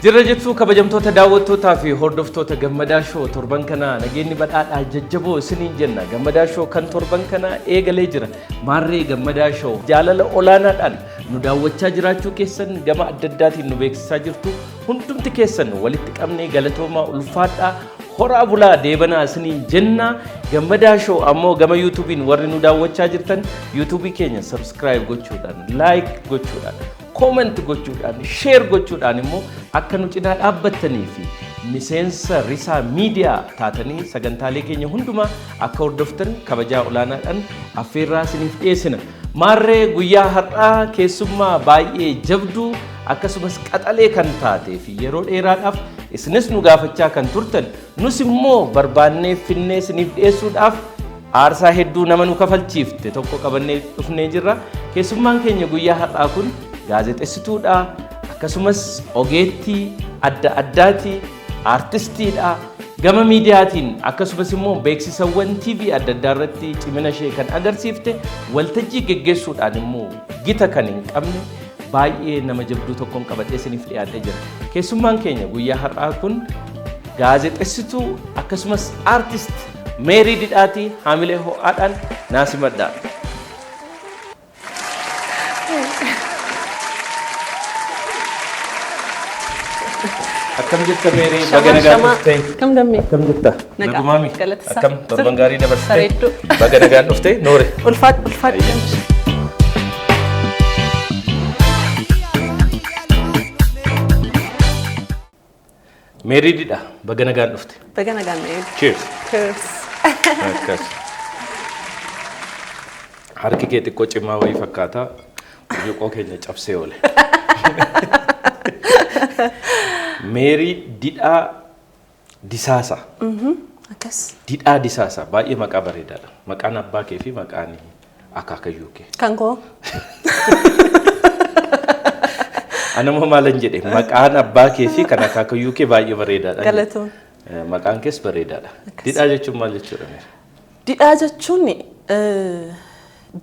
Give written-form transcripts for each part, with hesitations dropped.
Jirra jettuu, kabajamtoota daawwattootaa fi hordoftoota Gammadaa Show. Torban kana nageenyi badhaadhaa jajjaboo isiniin jenna. Gammadaa Show kan torban kana eegalee jira. Maarree Gammadaa Show jaalala olaanaadhaan nu daawwachaa jiraachuu keessan gama adda addaatiin nu beeksisaa jirtu. Hundumti keessan walitti qabnee galatoomaa, ulfaadhaa, horaa bulaa, deebanaa isiniin jenna. Gammadaa Show ammoo gama YouTubeiin warri nu daawwachaa jirtan YouTubeii keenya subscribe gochuudhaan, like gochuudhaan, comment gochuudhaan, share gochuudhaan immoo akka nu cinaa dhaabbattanii fi miseensa Risaa Miidiyaa taatanii sagantaalee keenya hundumaa akka hordoftan kabajaa olaanaadhaan affeerraa isiniif dhiyeessina. Maarree guyyaa har'aa keessummaa baay'ee jabduu akkasumas qaxalee kan taatee fi yeroo dheeraadhaaf isinis nu gaafachaa kan turtan, nus immoo barbaannee finnee isiniif dhiyeessuudhaaf aarsaa hedduu nama nu kafalchiifte tokko qabannee dhufnee jirra. Keessummaan keenya guyyaa har'aa kun gaazexeessituudha, akkasumas ogeettii adda addaati, aartistiidha. Gama miidiyaatiin akkasumas immoo beeksisawwan TV adda addaa irratti cimina ishee kan agarsiifte, waltajjii geggeessuudhaan immoo gita kan hin qabne, baay'ee nama jabduu tokkoon qabadhee isiniif dhiyaatee jira. Keessummaan keenya guyyaa har'aa kun gaazexeessituu akkasumas aartist Meerii Didhaatii. Haamilee ho'aadhaan naa simadhaa. Akkam jirta, Meerii? Baga nagaan dhuftee. Akkam, Gammee? Akkam jirta? Nagaa. Nagumaami? Galata isaa. Akkam, torban gaarii dabarsite? Bareedduu. Baga nagaan dhuftee. Noore. Ulfaadhu, ulfaadhu. Meerii Didhaa, baga nagaan dhufte. Baga nagaan na eegu. Cheers. Cheers. Akkas. Harki kee xiqqoo cimaa wayii fakkaata. Burcuqqoo keenya cabsee oole. Meerii Didhaa Disaasa. Akkas. Didhaa Disaasa baay'ee maqaa bareedaadha. Maqaan abbaa kee fi maqaan akaakayyuu kee. Kan koo. Anammoo maalan jedhe? Maqaan abbaa kee fi kan akaakayyuu kee baay'ee bareedaadha. Galatoom. Maqaan kees bareedaadha. Akkas. Didhaa jechuun maal jechuudha, Meerii? Didhaa jechuun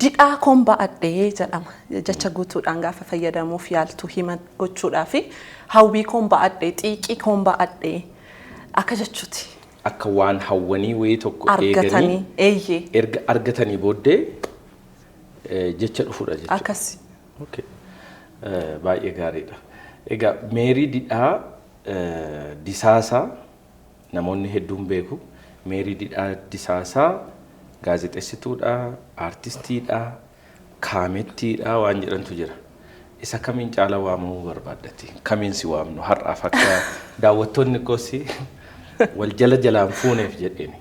didhaa koon ba'adhee jedhama. Jecha guutuudhaan gaafa fayyadamuuf yaaltu hima gochuudhaa fi hawwii koon ba'adhee, xiiqii koon ba'adhee akka jechuuti. Akka waan hawwanii wayii tokko eeganii argatanii eeyyee. Erga argatanii booddee jecha dhufudha jechuudha. Akkas. Okay. Baay'ee gaariidha. Egaa Meerii Didhaa Disaasaa namoonni hedduun beeku. Meerii Didhaa Disaasaa gaazexeessituudha, aartistiidha, kaamettiidha waan jedhantu jira. Isa kamiin caala waamamuu barbaaddati? Kamiin si waamnu har'aaf akka daawwattoonni koos wal jala jalaan fuuneef jedheeni?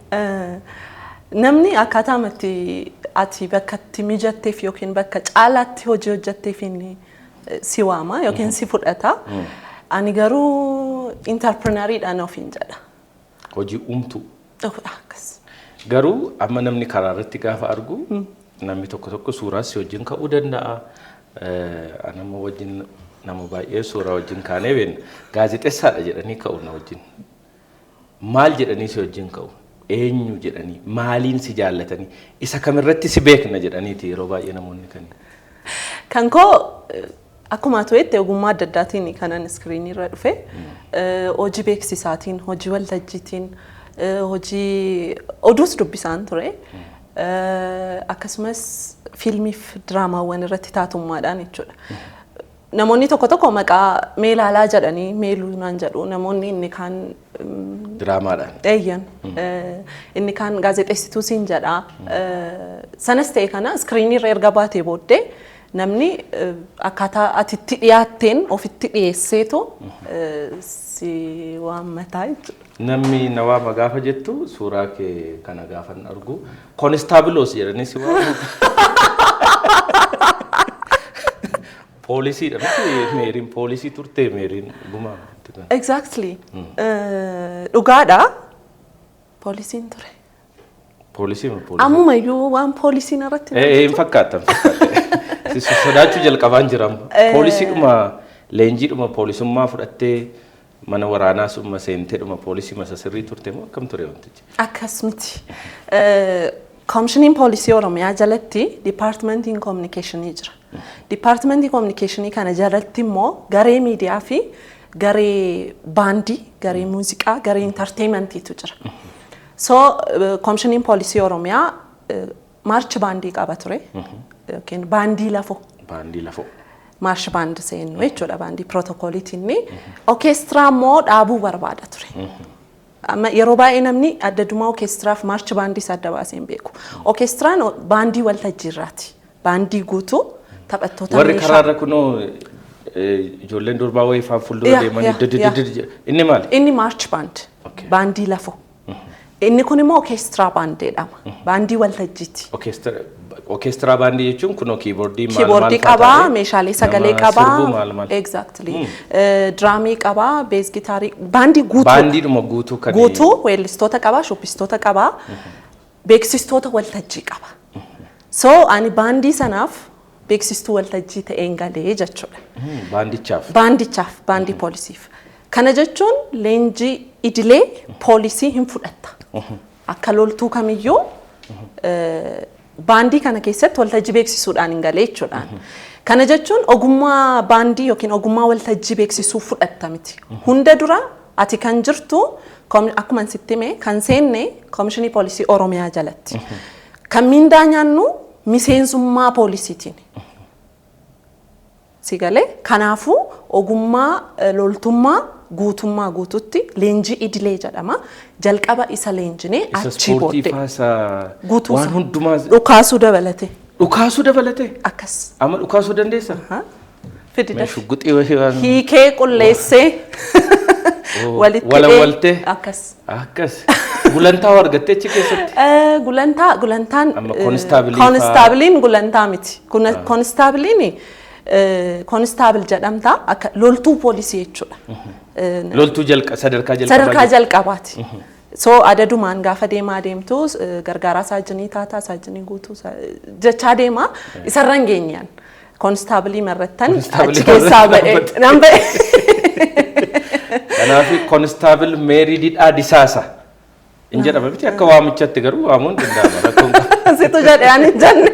Namni akkaataa itti ati bakka itti mijatteef yookiin bakka caalaatti hojii hojjetteef inni si waama yookiin si fudhata. Ani garuu entrepreneuriidhaan ofiin jedha. Hojii uumtuu. Akkas. Garuu amma namni karaa irratti gaafa argu, namni tokko tokko suuraa si wajjin ka'uu danda'a. Ani amma wajjin nama baay'ee suuraa wajjin kaanee beekna. Gaazexeessaadha jedhanii ka'u na wajjin. Maal jedhanii si wajjin ka'u? Eenyu jedhanii? Maaliin si jaallatanii? Isa kamirratti si beekna jedhaniiti yeroo baay'ee namoonni kan. Kan koo akkuma ati jette ogummaa adda addaatiin kanan screenii irra dhufe. Hojii beeksisaatiin, hojii waltajjiitiin, hojii oduus dubbisaan ture. Akkasumas fiilmiif diraamaawwan irratti taatummaadhaan jechuudha. Namoonni tokko tokko maqaa meelaalaa jedhanii meeluu naan jedhu. Namoonni inni kaan Diraamaadhaan. Eeyyan. Inni kaan gaazexeessituu siin jedha. Sanas ta'e kana screenii irra erga baatee booddee namni akkaataa ati itti dhiyaatteen ofitti dhiyeesseetu si waammataa jechuudha. Namni na waama gaafa jettu, suuraa kee kana gaafan argu koonistaabiloos jedhanii si waamu. Poolisiidha miti, Meeriin poolisii turte, Meeriin dhugumaa? Exactly. Dhugaadha. Poolisiin ture. Poolisii moo poolisii? Ammumayyuu waan poolisiin irratti Hin fakkaata, hin fakkaata. Si sodaachuu jalqabaan jira amma. Poolisiidhuma leenjiidhuma poolisummaa fudhattee mana waraanaa summa seenteedhuma poolisii masa sirrii turte moo akkam ture wantichi? Akkas miti. Koomishiniin Poolisii Oromiyaa jalatti dipaartimentiin koominikeeshinii jira. Dipaartimentii koominikeeshinii kana jalatti immoo garee miidiyaa fi Garee baandii, garee muuziqaa, garee entertainmentiitu jira. So Komishiniin Poolisii Oromiyaa march baandii qaba ture. Yookiin baandii lafoo. Baandii lafoo. March band seennu jechuudha, baandii pirootokooliitiin. Orkeestiraa immoo dhaabuu barbaada ture. Amma yeroo baay'ee namni adda addumaa orkeestiraa fi march baandiis adda baasee hin beeku. Orkeestiraan baandii waltajjiirraati. Baandii guutuu taphattoota Warri meeshaa. Karaarra kunoo ijoolleen durbaa wayii faan fuuldura deemanii didididid inni maali? Inni march band. Baandii lafoo. Inni kun immoo orkeestiraa band jedhama. Baandii waltajjiiti. Orkeestiraa baandii jechuun kunoo kiiboordii maal maal Kiiboordii fa'aa qabaa, taatee, meeshaalee sagalee nama qabaa. sirbuu maal maal. Exactly. Diraamii qabaa, bass gitaarii, baandii guutuu. Baandiidhuma guutuu kan Guutuu weellistoota qabaa, shubbistoota qabaa, beeksistoota waltajjii qaba. So ani baandii sanaaf beeksistuu waltajjii ta'een galee jechuudha. Baandichaaf. Baandichaaf, baandii poolisiif. Kana jechuun leenjii idilee poolisii hin fudhatta. Akka loltuu kamiyyuu baandii kana keessatti waltajjii beeksisuudhaan hin galee jechuudhaan. Kana jechuun ogummaa baandii yookiin ogummaa waltajjii beeksisuu fudhatta miti. Hunda dura ati kan jirtu, akkuma sitti hime, kan seenne Komishinii Poolisii Oromiyaa jalatti. Kan mindaa nyaannu miseensummaa poolisiitiin. Si galee? Kanaafuu ogummaa loltummaa guutummaa guututti leenjii idilee jedhama. Jalqaba isa leenjinee Isa achii ispoortii booddee faasa guutuu waan isaa. Hundumaa Dhukaasuu dabalate. Dhukaasuu dabalate. Akkas. Amma dhukaasuu dandeessa? Fidi Mee dafi. Shugguxii wayii waan Hiikee qulleessee walitti hidhee Walawwaltee. akkas. Akkas. Gulantaa hoo argattee achi keessatti? Gulantaan Amma koonistaabilii faa- koonistaabiliin gulantaa miti. Koonistaabiliin constable jedhamta, akka loltuu poolisii jechuudha. Loltuu sadarkaa jalqabaa. Sadarkaa jalqabaati. So adadumaan gaafa deemaa deemtu gargaaraa saajinii taataa, saajinii guutuu jechaa deemaa isarra hin geenyaan. Koonistaabilii marrattan Koonistaabilii achi keessaa ba'e. marrattan. Nan ba'e. Kanaaf constable Meerii Didhaa Disaasa. In jedhama miti, akka waamichatti garuu waamuun danda'ama, rakkoon qabu. Situ jedhe, ani hin jenne.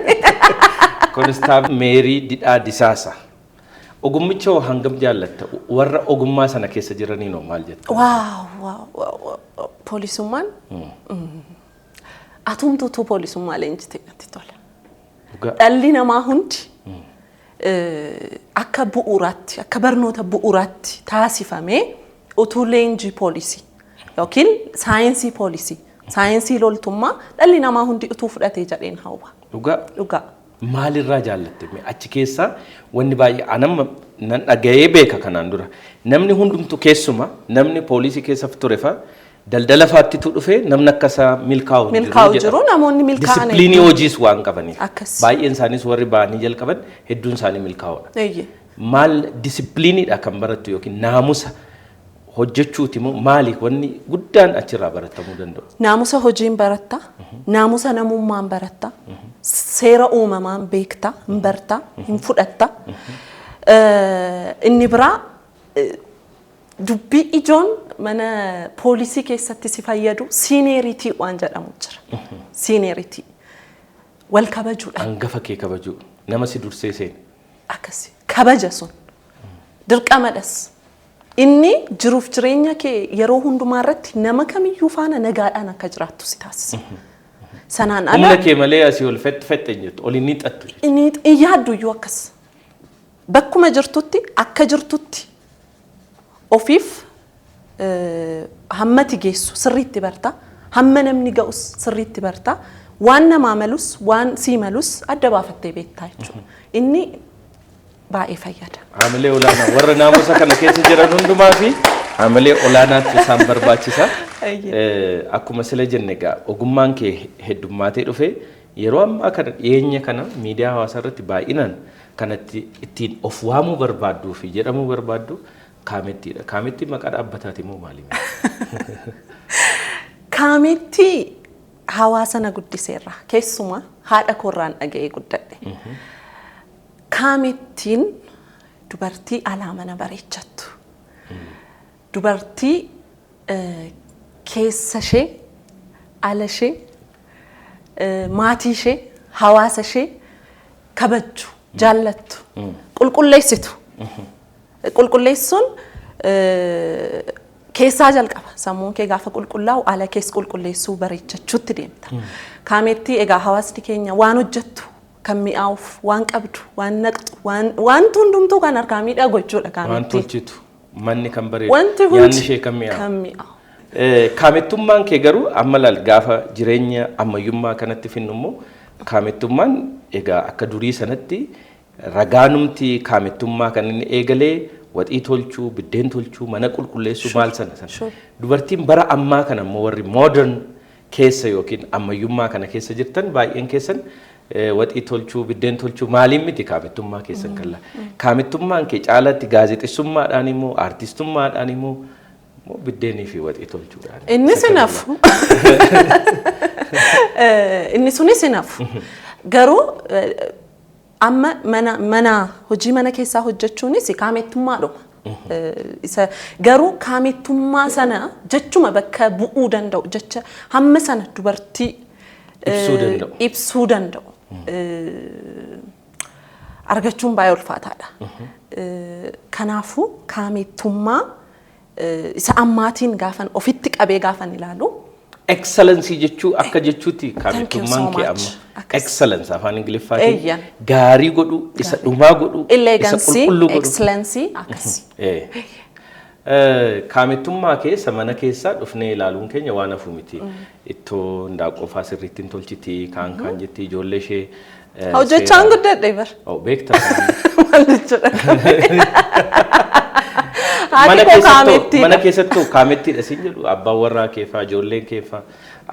Constable Meerii Didhaa Disaasa. Ogummicha hoo hangam jaallatta? Warra ogummaa sana keessa jiraniin hoo maal jetta? Wow, poolisummaan atumtuutuu poolisummaa leenjitee natti tola. Dhugaa. Dhalli namaa hundi akka bu'uuraatti, akka barnoota bu'uuraatti taasifamee utuu leenjii poolisii yookiin saayinsii poolisii, saayinsii loltummaa dhalli namaa hundi utuu fudhatee jedheen hawwa. Dhugaa. Dhugaa. Maalirraa jaallatte? Mee achi keessaa wanni baay'ee anamma nan dhaga'ee beeka kanaan dura. Namni hundumtu, keessuma namni poolisii keessa ture fa daldala faattitu dhufee namni akka isaa milkaa'u hin Milkaa'u jedhama. jiru, namoonni milkaa'an Disipiliinii hojiis waan qabaniif. Akkas. Baay'een isaaniis warri ba'anii jalqaban hedduun isaanii milkaa'oodha. Maal disipiliiniidha kan barattu yookiin naamusa hojjechuuti moo maali wanni guddaan achirraa baratamuu danda'u? Naamusa hojiin baratta, naamusa namummaan baratta, seera uumamaan beekta, hin barta, hin fudhatta. Inni biraa dubbii ijoon mana poolisii keessatti si fayyadu seniority waan jedhamu jira. Seniority. Wal kabajuudha. Hangafa kee kabajuu, nama si dursee seene. Akkasi. Kabaja sun. Dirqamadhas. Inni jiruuf jireenya kee yeroo hundumaa irratti nama kamiyyuu faana nagaadhaan akka jiraattu si taasisa. Sanaan ala Humna kee malee asii ol fette fette hin jettu, ol hin hiixattu. Inni hin yaaddu iyyuu akkas. Bakkuma jirtutti, akka jirtutti ofiif hammati geessu sirriitti barta. Hamma namni ga'us sirriitti barta. Waan namaa malus, waan sii malus adda baafattee beektaa jechuudha. Inni baay'ee fayyada. Haamilee olaanaa warra naamusa kana keessa jiran hundumaa fi haamilee olaanaatu isaan barbaachisa. Akkuma sila jenne egaa ogummaan kee heddummaatee dhufe, yeroo ammaa kana dhiyeenya kana miidiyaa hawaasaa irratti baay'inaan kanatti ittiin of waamuu barbaadduu fi jedhamuu barbaaddu kaamettiidha. Kaamettiin maqaa dhaabbataati moo maali? Kaametti hawaasa na guddiseerra, keessumaa haadha koorraan dhaga'ee guddadhe. Kaamettiin dubartii alaa mana bareechattu. Dubartii keessa ishee, ala ishee, maatii ishee, hawaasa ishee kabajju, jaallattu, qulqulleessitu. Qulqulleessuun Keessaa jalqaba. Sammuun kee gaafa qulqullaa'u ala kees qulqulleessuu, bareechachuutti deemta. Kaamettii egaa hawaasni keenya waan hojjettu kan mi'aawuuf, waan qabdu, waan naqxu, wanti hundumtuu kan harkaa miidhagu jechuudha Waan kaamettii. tolchitu, manni kan bareedu, Wanti nyaanni hundi ishee kan mi'aawu. Kan mi'aawu. Kaamettummaan kee garuu amma laal, gaafa jireenya ammayyummaa kanatti finnu immoo, kaamettummaan egaa akka durii sanatti ragaanumti kaamettummaa kan inni eegalee waxii tolchuu, biddeen tolchuu, mana qulqulleessuu maal sana sana. Dubartiin bara ammaa kana immoo warri modern keessa yookiin ammayyummaa kana keessa jirtan baay'een keessan waxii tolchuu, biddeen tolchuu maaliin miti kaamettummaa keessan kan laa. Kaamettummaan kee caalatti gaazexeessummaadhaan immoo, aartistummaadhaan immoo moo biddeenii fi waxii tolchuudhaan? Innis hin hafu. Inni sunis hin hafu. Garuu amma mana hojii mana keessaa hojjechuunis kaamettummaadhuma. Isa garuu kaamettummaa sana jechuma bakka bu'uu danda'u, jecha hamma sana dubartii ibsuu danda'u. Ibsuu danda'u argachuun baay'ee ulfaataadha. Kanaafuu kaamettummaa isa ammaatiin gaafan ofitti qabee gaafan ilaalu Excellency jechuu akka jechuutti Thank you so kaamettummaan kee much. amma. Akkas. Excellence afaan Ingiliffaatiin gaarii godhu, isa dhumaa godhu, isa Elegancy, qulqulluu godhu. Excellency akkasi. Kaamettummaa keessa mana keessaa dhufnee ilaaluun keenya waan hafu miti. Ittoo handaaqqoo fa'aa sirriitti hin tolchiti, kaan kaan jetti ijoollee ishee Hojjechaan guddadhe bar. Oh, beektaa. Maal jechuudha? Mana Haati koo keessattuu kaamettiidha. Mana keessattuu kaamettiidha siin jedhu, abbaan warraa keefaa, ijoolleen keefaa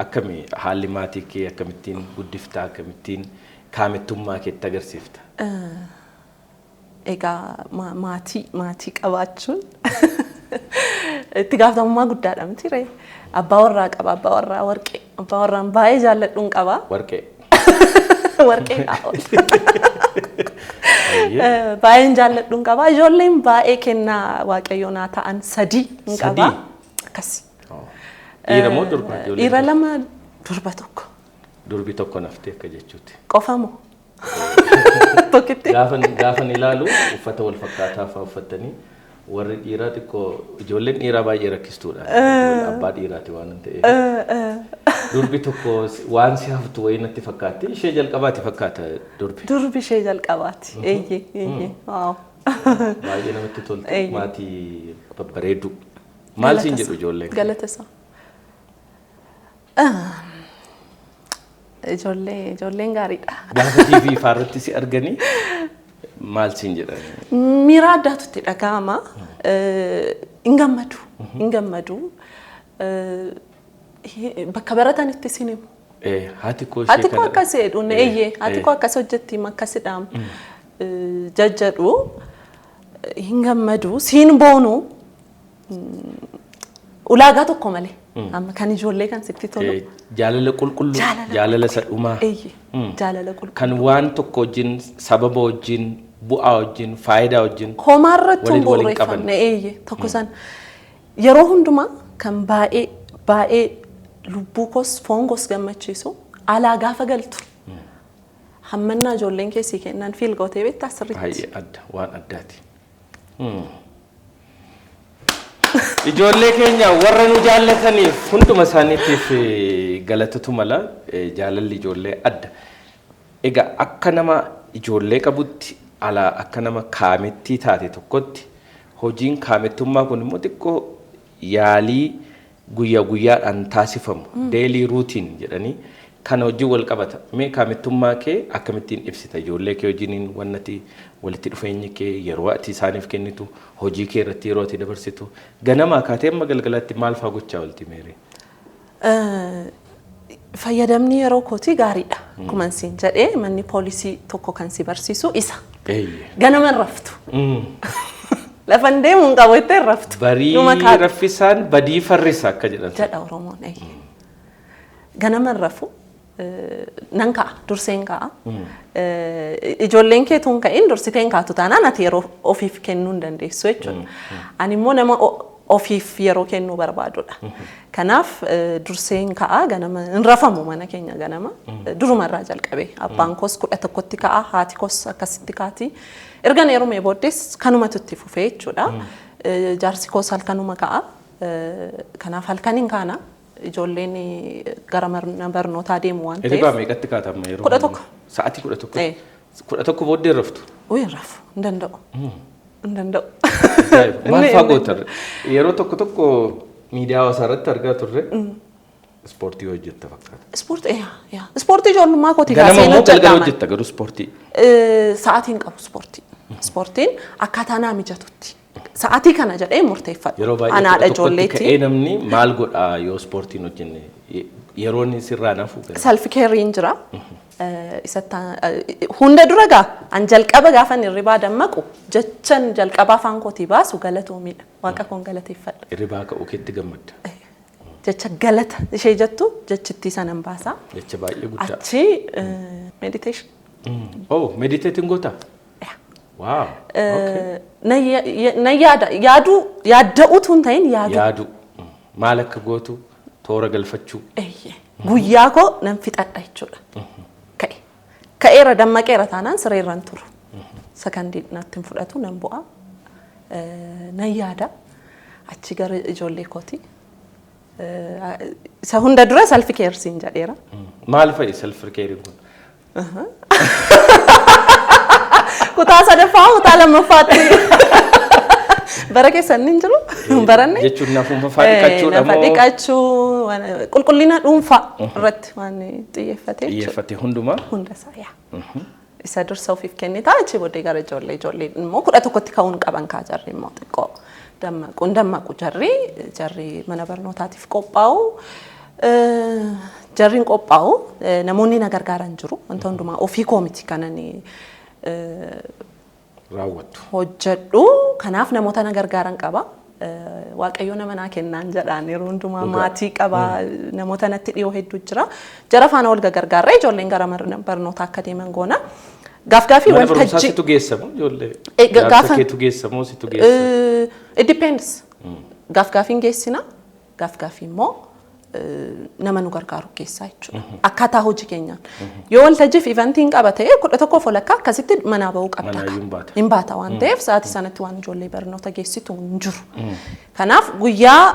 akkami, haalli maatii kee akkamittiin guddiftaa, akkamittiin kaamettummaa keetti agarsiifta? Egaa maatii qabaachuun itti gaafatamummaa guddaadha miti ree. Abbaa warraa qaba, abbaa warraa warqee. Abbaa warraan baay'ee jaalladhuun qaba. Warqee. Warqee qaba. Baay'een jaalladhuun qaba. Ijoolleen baay'ee kennaa Waaqayyoo naa ta'an sadii hin qaba. Sadii? Akkasi. Dhiira moo durba ijoolleen? Dhiira lama, durba tokko. Durbi tokko naftee akka jechuuti. Qofa moo? Tokkitti. Gaafan ilaalu uffata wal fakkaataa fa'aa uffatanii, warri dhiiraa xiqqoo, ijoolleen dhiiraa baay'ee rakkistuudha. Abbaa dhiiraati waan ta'eef. Durbi tokko waan si haftu wayii natti fakkaatti. Ishee jalqabaati fakkaata durbi. Durbi ishee jalqabaati. Eeyyee, eeyyee. Waaw. Baay'ee namatti toltu. Maatii babbareedu. Maal siin jedhu ijoolleen? Galata isaa. Ijoolleen gaariidha. Gaafa TV faarratti si arganii maal siin jedhan? Miira addaatu itti dhaga'ama. Hin gammadu. Hin gammadu. Bakka baratanitti sin himu. Haati koo ishee Haati koo akkas jedhu, eeyyee, haati koo akkas hojjetti, akkasidha jajjadhu, hin gammadu, siin boonu, ulaagaa tokko malee. Amma kan ijoollee kan sitti tolu. Jaalala qulqulluu, jaalala isa dhumaa. Eeyyee, jaalala qulqulluu. Kan waan tokko wajjin, sababa wajjin, bu'aa wajjin, faayidaa wajjin Homaa irratti hin waliin qaban. bu'uureffamne, eeyyee, tokko san yeroo hundumaa kan baay'ee baay'ee lubbuu koos foon koos gammachiisu, alaa gaafa galtu hammannaa ijoolleen keessii kennan feel gootee beektaa sirriitti. Baay'ee adda, waan addaati. Ijoollee keenya warra nu jaallataniif hunduma isaaniitiif galatatu mala, jaalalli ijoollee adda. Egaa akka nama ijoollee qabutti, alaa akka nama kaamettii taate tokkotti, hojiin kaamettummaa kun immoo xiqqoo yaalii guyyaa guyyaadhaan taasifamu, daily routine jedhanii kana wajjin wal qabata. Mee kaamettummaa kee akkamittiin ibsita? Ijoollee kee wajjiniin wannati walitti dhufeenyi kee, yeroo ati isaaniif kennitu, hojii kee irratti yeroo ati dabarsitu, ganamaa kaatee amma galgalaatti maal faa gochaa oolti Meerii? Fayyadamni yeroo kootii gaariidha. Akkuma siin jedhee, manni poolisii tokko kan si barsiisu isa. Ganama hin raftu. Lafa hin deemu hin qabu jettee hin raftu. Barii Numa kaata. Raffisaan badii farrisa akka jedhan. Jedha Oromoon. Eeyyee. Ganama hin rafu. Nan ka'a, durseen ka'a. Ijoolleen keetu hin ka'in dursitee hin kaatu taanaan ati yeroo ofiif kennuu hin dandeessu jechuudha. Ani immoo nama ofiif yeroo kennuu barbaadudha. Kanaaf durseen ka'a, ganama hin rafamu mana keenya ganama. Durumarraa jalqabe abbaan koos 11tti ka'a, haati koos akkasitti kaati. Erga heerumee booddees kanumatu itti fufee jechuudha. Jaarsi koos halkanuma ka'a. Kanaaf halkaniin kaana, ijoolleen gara mana barnootaa deemu waan Hirribaa ta'eef. Meeqatti kaatama yeroo? 11. Sa'aatii 11. Eh. 11 booddee raftu. Uyi, rafu hin danda'u. Hin danda'u. Ajaa'iba. Maal fa'aa goota? Yeroo tokko tokko miidiyaa hawaasaa irratti argaa turre, ispoortii hojjetta fakkaata. Ispoortii, yaa, ispoortii ijoollummaa kootii Ganama kaasee immoo galgala hojjedha. Hojjetta garuu ispoortii. Sa'aatiin qabu ispoortii. Ispoortiin akkaataa naa mijatutti. Sa'aatii kana jedhee murteeffadhu. Yeroo baay'ee Anaadha 11tti ijoolleetti. ka'ee namni maal godhaa yoo ispoortiin hojjenne, yeroon sirraa nafu gara. Self careiin jira. Isatti hunda dura gaa an jalqaba gaafan hirribaa dammaqu jechan jalqaba afaan kootii baasu galatoomiidha. Waaqa koon galateeffadha. Hirribaa ka'uu keetti gammadda. Jecha galata ishee jettu jechittii sanan baasaa. Jecha baay'ee guddaa. Achi meditation. Oh, meditateiin goota? Wow. Na yaada, yaaduu, yaadda'uutu hin ta'in, yaaduu. Yaadu. Maal akka gootu toora galfachuu. Eeyyee. Guyyaa koo nan fixadha jechuudha. Ka'e. Ka'eera, dammaqeera taanaan sireerran turu. Sakandii natti hin fudhatu, nan bu'a. Nan yaada. Achi gara ijoollee kooti. Isa hunda dura self caresiin jedheera. Maal fa'i self careiin kun? Kutaa sadaffaa, kutaa lammaffaatti. Bara keessan hin jiru? Hin baranne? Jechuun nafuma fa'aa dhiqachuudha Nafa moo? dhiqachuu, qulqullina dhuunfaa irratti waan xiyyeeffate jechuudha. Xiyyeeffate hundumaa. Hunda isaa, yaa. Isa dursa ofiif kennitaa, achi booddee gara ijoollee. Ijoollee immoo 11tti ka'uun qaban kaa, jarri immoo xiqqoo dammaqu dammaqu, jarri mana barnootaatiif qophaa'u. Jarri hin qophaa'u, namoonni na gargaaran jiru, wanta hundumaa ofii koo miti kanan Raawwattu. hojjedhu, kanaaf namoota na gargaaran qaba. Waaqayyo nama naa kennaan jedhaan yeroo hundumaa maatii qaba, namoota natti dhiyoo hedduu jira. Jara faana wal gargaarra, ijoolleen gara mana barnootaa akka deeman goona. Gaaf gaafii Mana barumsaa waltajjii. situ geessamoo ijoollee? Jaarsa keetu geessamoo situ geessa? It depends. Gaaf gaafiin geessina. Gaaf gaafii immoo nama nu gargaaru keessaa jechuudha. Akkaataa hojii keenyaan. Yoo waltajjiif eventiin qaba ta'e, 11:30 akkasitti manaa bahuu qabda. Manaayyuu hin baata. Hin baata waan ta'eef, sa'aatii sanatti waan ijoollee barnoota geessitu hin jiru. Kanaaf guyyaa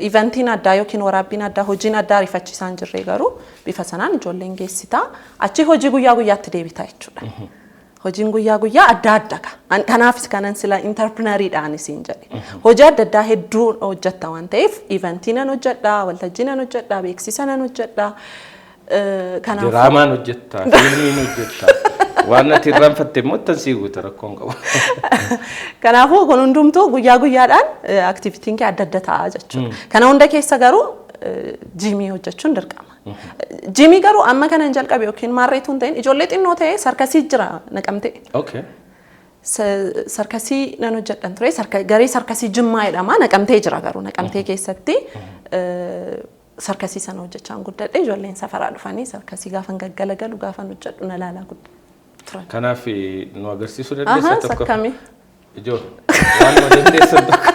eventiin addaa yookiin waraabbiin addaa, hojiin addaa ariifachiisaa hin jirre garuu bifa sanaan ijoolleen geessitaa, achi hojii guyyaa guyyaatti deebitaa jechuudha. Hojiin guyyaa guyyaa adda adda ka. Kanaafis kanan sila entrepreneuriidhaan isiin jedhe. Hojii adda addaa hedduu hojjetta waan ta'eef, eventii nan hojjedha, waltajjii nan hojjedha, beeksisa nan hojjedha. Kanaafuu Diraamaan hojjetta, fiilmiin hojjetta. Waan ati irraanfatte immoo ittan sii guuta, rakkoon qabu. Kanaafuu kun hundumtuu guyyaa guyyaadhaan activityn kee adda adda ta'a jechuudha. Kana hunda keessa garuu gymii hojjechuun dirqama. Gymii garuu amma kanan jalqabe yookiin maarreetu hin ta'in, ijoollee xinnoo ta'e sarkasii jira Naqamtee. Sarkasii nan hojjedhan ture. Garee sarkasii Jimmaa jedhama. Naqamtee jira garuu, Naqamtee keessatti sarkasii sana hojjechaan guddadhe. Ijoolleen safaraa dhufanii sarkasii gaafan gaggalagalu, gaafan hojjedhu na laalaa turan. Kanaaf nu agarsiisuu dandeessa tokko? Sakkamii. Ijoo waan nu dandeessan tokko.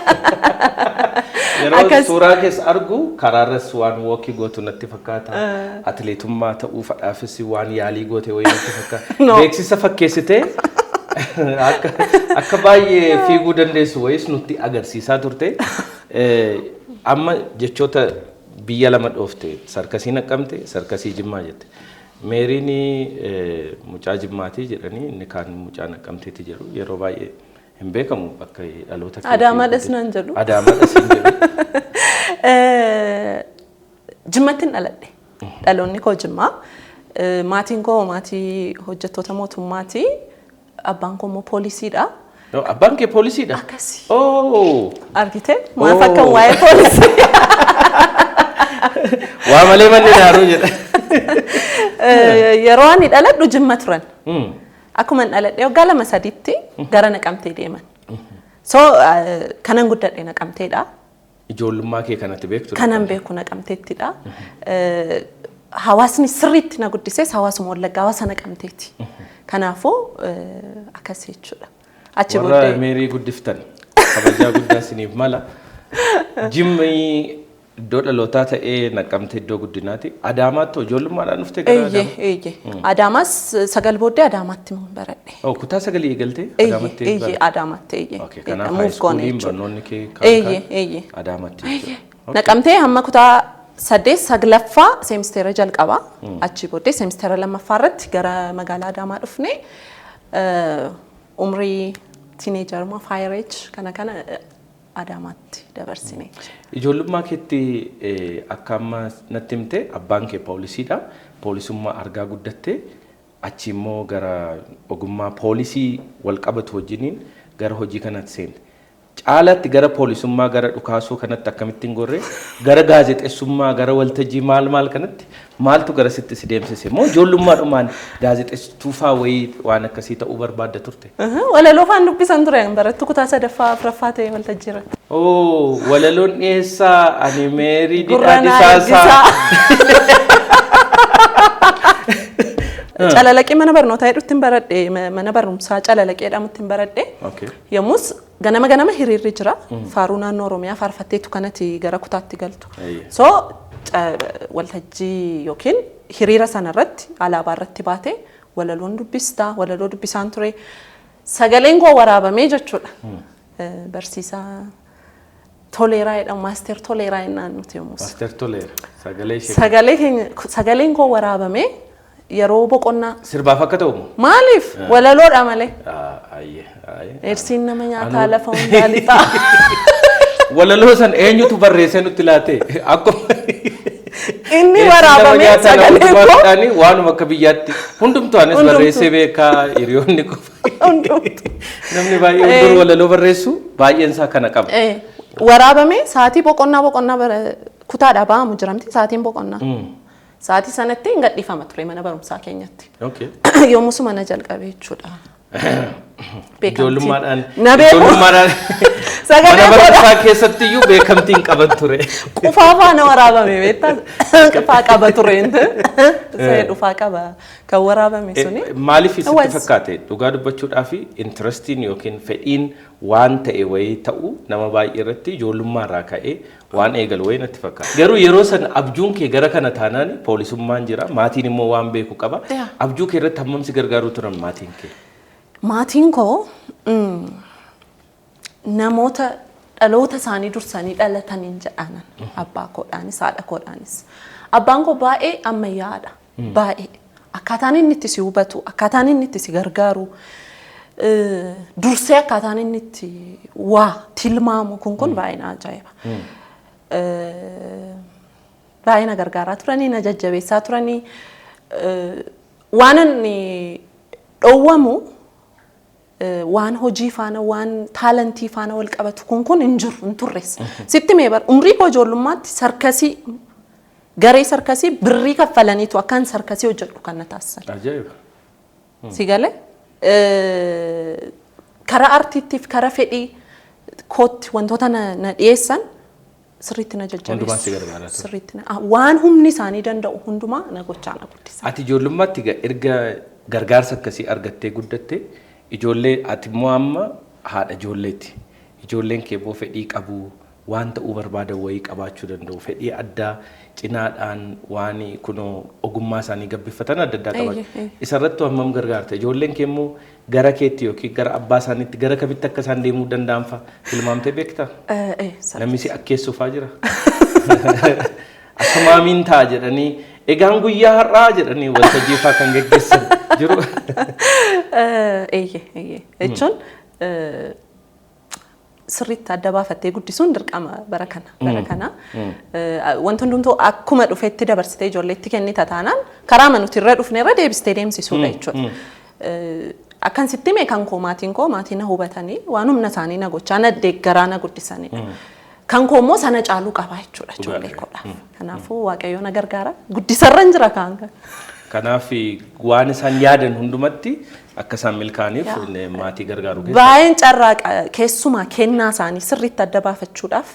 Yeroo suuraa keessa argu karaarras waan walkii gootu natti fakkaata. Atileetummaa ta'uu fadhaafis waan yaalii goote wayii natti fakkaata. No. Beeksisa fakkeessitee akka baay'ee fiiguu dandeessu wayiis nutti agarsiisaa turte. Amma jechoota biyya lama dhoofte, sarkasii Naqamte, sarkasii Jimmaa jette. Meeriin mucaa Jimmaatii jedhanii, inni kaan mucaa Naqamteeti jedhu, yeroo baay'ee hin beekamu bakka dhaloota keetii. Adaamaadhas naan jedhu. Adaamaadhas hin jedhu. Jimmattin dhaladhe. Dhaloonni koo Jimmaa. Maatiin koo maatii hojjettoota mootummaati. Abbaan koo immoo poolisiidha. No, abbaan kee poolisiidha? Akkasi. Oh! Argite? Maaf akka waa'ee poolisii. Waa malee manni daaruu jedha. Yeroo ani dhaladhu Jimma turan. Akkuma dhaladhe waggaa 2 sadiitti gara Naqamtee deeman. So kanan guddadhe Naqamteedha. Ijoollummaa kee kanatti beektu? Kanan beeku Naqamteettidha. Hawaasni sirriitti na guddises hawaasuma Wallaggaa, hawaasa Naqamteeti. Kanaafuu akkas jechuudha. Achi Warra booddee Meerii guddiftan kabajaa guddaa isiniif mala. Jimmii Iddoo dhalootaa ta'ee Naqamte iddoo guddinaati. Adaamaatti ijoollummaadhaan dhuftee gara Eeyyee, Adaamaa? eeyyee. Adaamaas 9 booddee Adaamaatti baradhe. Oh, kutaa 9 eegaltee Eeyyee, Adaamaatti eeyyee, baratte? Adaamaatti, eeyyee. Okay, kanaaf Move high goone schooliin jechuudha. barnoonni kee kaan Eeyyee, kaan eeyyee. Adaamaatti jechuudha. Okay. Naqamtee hamma kutaa 8 9ffaa seemisteera jalqabaa. Achii booddee seemisteera lammaffaa irratti gara magaalaa Adaamaa dhufne. Umrii teenagerummaa, fire age kana Adaamaatti dabarsine. Ijoollummaa keetti, akka amma natti himte, abbaan kee poolisiidha. Poolisummaa argaa guddatte, achi immoo gara ogummaa poolisii wal qabatu wajjiniin gara hojii kanatti seente. Caalaatti gara poolisummaa, gara dhukaasuu kanatti akkamittiin gorree gara gaazexeessummaa, gara waltajjii maal maal kanatti maaltu gara sitti si deemsise? Moo ijoollummaadhumaan gaazexeessituu faa wayii waan akkasii ta'uu barbaadda turte? Walaloo faan dubbisan ture, barattuu kutaa sadaffaa afuraffaa ta'e waltajjii irratti. Oo, walaloon dhiyeessaa ani Meerii Gurra Didhaa naa Disaasaa. Calalaqii mana barnootaa jedhutti hin baradhe, mana barumsaa Calalaqii jedhamutti hin baradhe. Yommus ganama ganama hiriirri jira. Faaruu naannoo Oromiyaa faarfatteetu kanatti gara kutaatti galtu. So waltajjii yookiin hiriira sanarratti alaabaa irratti baatee walaloon dubbistaa, walaloo dubbisaan ture. Sagaleen koo waraabamee jechuudha. Barsiisaa Toleeraa jedhamu, Master Toleeraa jennaan nuti yommus. Master Toleera. Sagalee ishee. Sagalee keenya, sagaleen koo waraabamee yeroo boqonnaa Sirbaaf akka ta'u moo? Maaliif, walaloodha malee. Ayyee, ayyee. Eersiin nama nyaataa lafa hundaa lixaa. Walaloo san eenyutu barreessee nutti laate? Akkuma Inni waraabamee sagalee koo waanuma akka biyyaatti hundumtuu anis Hundumtuu. barreessee beekaa, hiriyoonni qofa. Hundumtuu. Namni baay'ee dur walaloo barreessu baay'een isaa kana qaba. Waraabamee sa'aatii boqonnaa kutaadhaa ba'amu jiramti sa'aatiin boqonnaa. Sa'aatii sanatti hin gadhiifama ture mana barumsaa keenyatti. Yommusuma na jalqabe jechuudha. Beekamtiin. Ijoollummaadhaan Na beeku. Ijoollummaadhaan Sagalee mana koodha. barumsaa keessatti iyyuu beekamtiin qaban ture. Qufaa faana waraabame, beektaa, qufaa qaba ture inti. Isa dhufaa qaba kan waraabame suni. Maaliif sitti fakkaate, dhugaa dubbachuudhaaf interestiin yookiin fedhiin waan ta'e wayii ta'uu nama baay'ee irratti ijoollummaa irraa ka'ee waan eegalu wayii natti fakkaata. Garuu yeroo san abjuun kee gara kana taanaan poolisummaan jira, maatiin immoo waan beeku qaba. Abjuu kee irratti hammam si gargaaruu turan maatiin kee? Maatiin koo namoota dhaloota isaanii dursanii dhalataniin jedhanan, abbaa koodhaanis haadha koodhaanis. Abbaan koo baay'ee ammayyaa'aadha. Baay'ee. Akkaataan inni itti si hubatu, akkaataan inni itti si gargaaru, dursee akkaataan inni itti waa tilmaamu kun baay'ee na ajaa'iba. Baay'ee na gargaaraa turanii, na jajjabeessaa turanii, waan inni dhoowwamu waan hojii faana, waan talentii faana wal qabatu kun hin jiru, hin turres. Sitti mee bar umrii koo ijoollummaatti sarkasii, garee sarkasii birrii kaffalaniitu akkaan sarkasii hojjedhu kan na taasisan. Ajaa'iba. Si galee, karaa artiittiif karaa fedhii kootti wantoota na dhiyeessan sirriitti na Hundumaa si jajjabeessu. gargaaraa ture. Sirriitti waan humni isaanii danda'u hundumaa na gochaa na guddisa. Ati ijoollummaatti erga gargaarsa akkasii argattee guddatte, ijoollee, ati immoo amma haadha ijoolleeti. Ijoolleen kee immoo fedhii qabu, waan ta'uu barbaadan wayii qabaachuu danda'u. Fedhii addaa cinaadhaan waan kunoo ogummaa isaanii gabbifatan adda addaa qabaachuu. Isarratti hammam gargaarta? Ijoolleen kee immoo gara keetti yookiin gara abbaa isaaniitti gara kamitti akka isaan deemuu danda'an fa'a tilmaamtee beektaa? Namni si akkeessuufaa jira. Akka maamiin ta'a jedhanii, egaan guyyaa har'aa jedhanii waltajjii fa'aa kan geggeessan jiru. Eeyyee. Jechuun sirriitti adda baafattee guddisuun dirqama bara kana. Bara kana wanti hundumtuu akkuma dhufetti dabarsitee ijoolleetti kennita taanaan karaa nuti irra dhufne irra deebistee deemsisuudha jechuudha. Akkan sitti hime, kan koo maatiin koo maatii na hubatanii, waan humna isaanii na gochaa, na deeggaraa na guddisanidha. Kan koo immoo sana caaluu qaba jechuudha ijoollee koodhaaf. Kanaafuu Waaqayyo na gargaara. Guddisarra hin jira kaan kan. Kanaaf waan isaan yaadan hundumatti akka isaan milkaa'aniif maatii gargaaru keessa. Baay'een carraaqa, keessumaa kennaa isaanii sirriitti adda baafachuudhaaf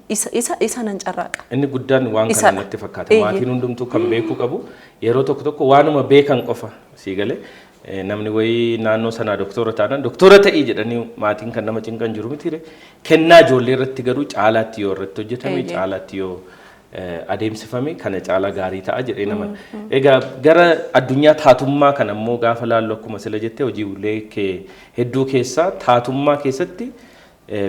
isa nan carraaqa. Inni guddaan waan kana Isadha. natti fakkaata. Maatiin hundumtuu kan beekuu qabu yeroo tokko tokko waanuma beekan qofa sii galee, namni wayii naannoo sanaa doktora taanaan doktora ta'ii jedhanii maatiin kan nama cinqan jiru miti. Kennaa ijoollee irratti garuu caalaatti yoo irratti hojjetame, caalaatti yoo adeemsifame kana caalaa gaarii ta'a jedhee nama. Egaa gara addunyaa taatummaa kana immoo gaafa laallu, akkuma sila jettee, hojiilee kee hedduu keessaa taatummaa keessatti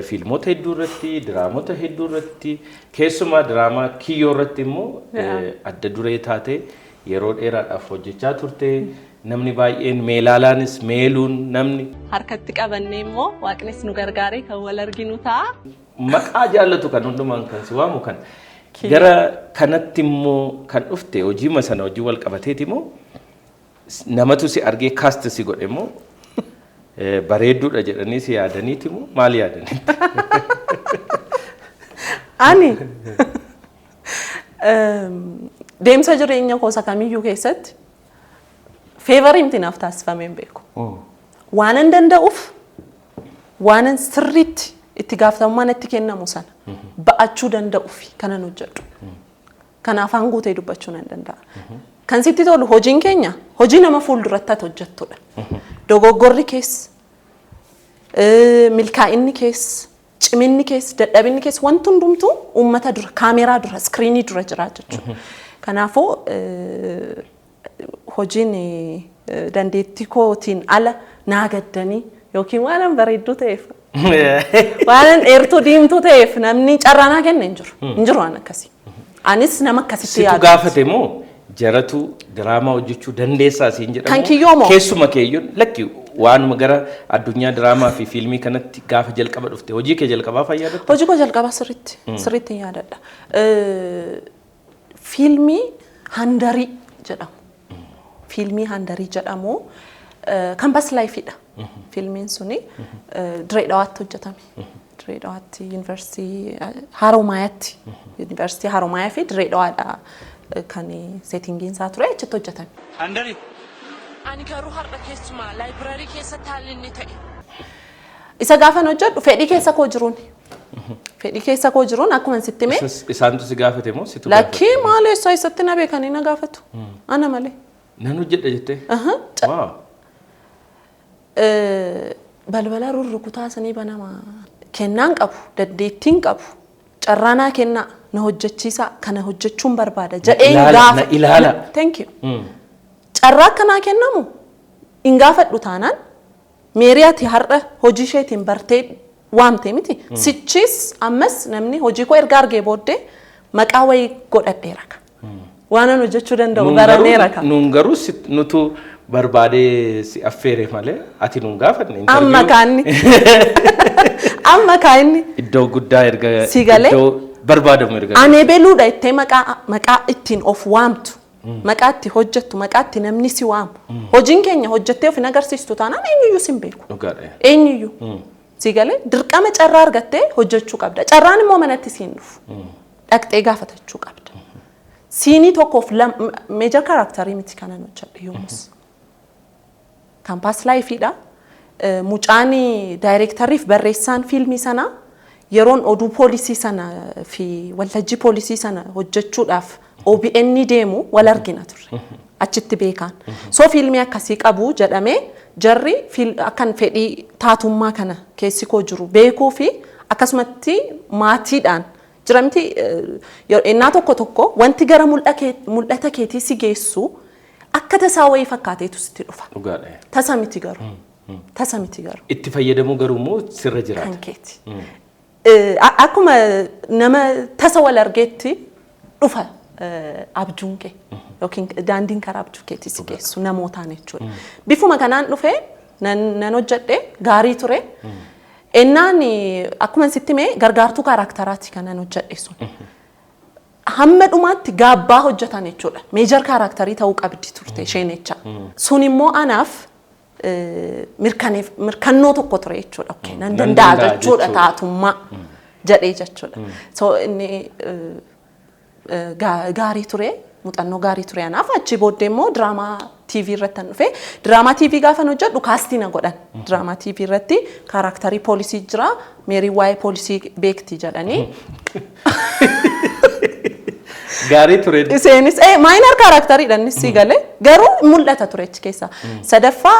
fiilmota hedduu irratti, diraamota hedduu irratti, keessumaa diraamaa Kiyyoo irratti immoo adda duree taate yeroo dheeraadhaaf hojjechaa turte. Namni baay'een meelaalaanis meeluun namni Harkatti qabannee immoo Waaqnis nu gargaaree kan wal arginu ta'a. Maqaa jaallatu kan hundumaan kan si waamu kan. Gara kanatti immoo kan dhufte hojii sana hojii wal qabateeti immoo namatu si argee cast si godhe immoo bareedduudha jedhanii si yaadaniiti immoo maal yaadanii? Ani deemsa jireenya koosa kamiyyuu keessatti favorii miti naaf taasifamee hin beeku. Waanan danda'uuf, waanan sirriitti itti gaafatamummaa natti kennamu sana ba'achuu danda'uuf kanan hojjedhu. Kanaaf afaan guutee dubbachuu nan danda'a. Kan sitti tolu hojiin keenya hojii nama fuulduratti ati hojjettudha. Dogoggorri keessa, milkaa'inni keessa, ciminni keessa, dadhabinni keessa, wanti hundumtuu uummata dura, kaameraa dura, screenii dura jira jechuudha. Kanaafuu hojiin dandeettii kootiin ala naa gaddanii yookiin waan bareedduu ta'eef, waan dheertuu diimtuu ta'eef namni carraa naa kenne hin jiru. Hin jiru waan akkasii. Anis nama akkasitti Situ yaadu. gaafate moo jaratu diraamaa hojjechuu dandeessaa siin jedhamu? Kan Kiyyoo moo? Keessuma keeyyoon lakki, waanuma gara addunyaa diraamaa fi fiilmii kanatti gaafa jalqaba dhufte, hojii kee jalqabaa fayyadatta? Hojii koo jalqabaa sirriitti sirriitti hin yaadadha. Fiilmii Handarii jedhamu. Fiilmii Handarii jedhamu campus lifeidha. Fiilmiin suni Diree Dhawaatti hojjetame. Diree Dhawaatti, yuunivarsiitii Haroomayaatti, yuunivarsiitii Haroomayaa fi Diree Dhawaadha kan settingiin isaa ture, achitti hojjetame. Handari. Ani garuu har'a keessumaa library keessatti haalli inni ta'e. Isa gaafan hojjedhu fedhii keessa koo jiruun. Fedhii keessa koo jiruun akkuma sitti hime. Isaantu si gaafate moo situ gaafate? Lakkii, maal, eessaa eessatti na beekanii na gaafatu? Ana malee. Nan hojjedha jettee? Aha. Wow. Balbala rurrukutaa sanii banama. Kennaan qabu, dandeettiin qabu, carraa naa kennaa, na hojjechiisaa, kana hojjechuun barbaada jedheen ilaala, gaafa. Na ilaala. Thank you. Carraa akkanaa kennamu hin gaafadhu taanaan, meerii ati har'a hojii isheetiin bartee waamte miti. Sichis ammas namni hojii koo erga argee booddee maqaa wayii godhadheera ka. Waanan hojjechuu danda'u Nuun barameera ka. Nuun garuu nutu barbaadee si affeere malee ati nuun gaafanne. Amma kaanni. Amma kaanni. Iddoo guddaa erga Si galee? Iddoo barbaadamu erga. Ani beluudha ittee maqaa ittiin of waamtu, maqaa itti hojjettu, maqaa itti namni si waamu. Hojiin keenya hojjettee of hin agarsiistu taanaan eenyuyyuu si hin beeku. Dhugaadha. Eenyuyyuu. Si galee, dirqama carraa argattee hojjechuu qabda. Carraan immoo manatti siin dhufu. Dhaqxee gaafatachuu qabda. Sceneii tokkoof major characterii miti kanan hojjedhe yommus. Campus lifeidha. Mucaan directorriif barreessaan fiilmii sanaa yeroon oduu poolisii sana fi waltajjii poolisii sana hojjechuudhaaf OBN deemu wal argina turre. Achitti beekaan. So fiilmii akkasii qabu jedhamee jarri akkan fedhii taatummaa kana keessi koo jiru beekuu fi akkasumatti maatiidhaan jiramti ennaa tokko tokko wanti gara mul'ata keetii si geessu akka tasaa wayii fakkaateetu sitti dhufa. Dhugaadha. Tasa miti garuu. Tasa miti garuu. Itti fayyadamuu garuu immoo sirra jiraata. Kan keeti. Akkuma nama tasa wal argeetti dhufa abjuun kee yookiin daandiin karaa abjuu keetii si geessu namootaan jechuudha. Bifuma kanaan dhufee nan hojjedhe, gaarii ture. Ennaan akkuma sitti hime gargaartuu characteraati kanan hojjedhe sun. Hamma dhumaatti gaabbaa hojjetan jechuudha. Major characterii ta'uu qabdi turte isheen jecha. Sun immoo anaaf mirkannoo tokko ture jechuudha. Okay, nan nan danda'a danda'a jechuudha jechuudha. Taatummaa jedhee jechuudha. So inni gaarii ture, muuxannoo gaarii ture anaaf. Achi booddee immoo diraamaa TV irratti kan dhufe. Diraamaa TV gaafan hojjedhu castii na godhan. Diraamaa TV irratti characterii poolisii jira, Meerii waa'ee poolisii beekti jedhanii. Gaarii ture. Isheenis minor characteriidha innis si galee, garuu mul'ata ture achi keessa. Sadaffaa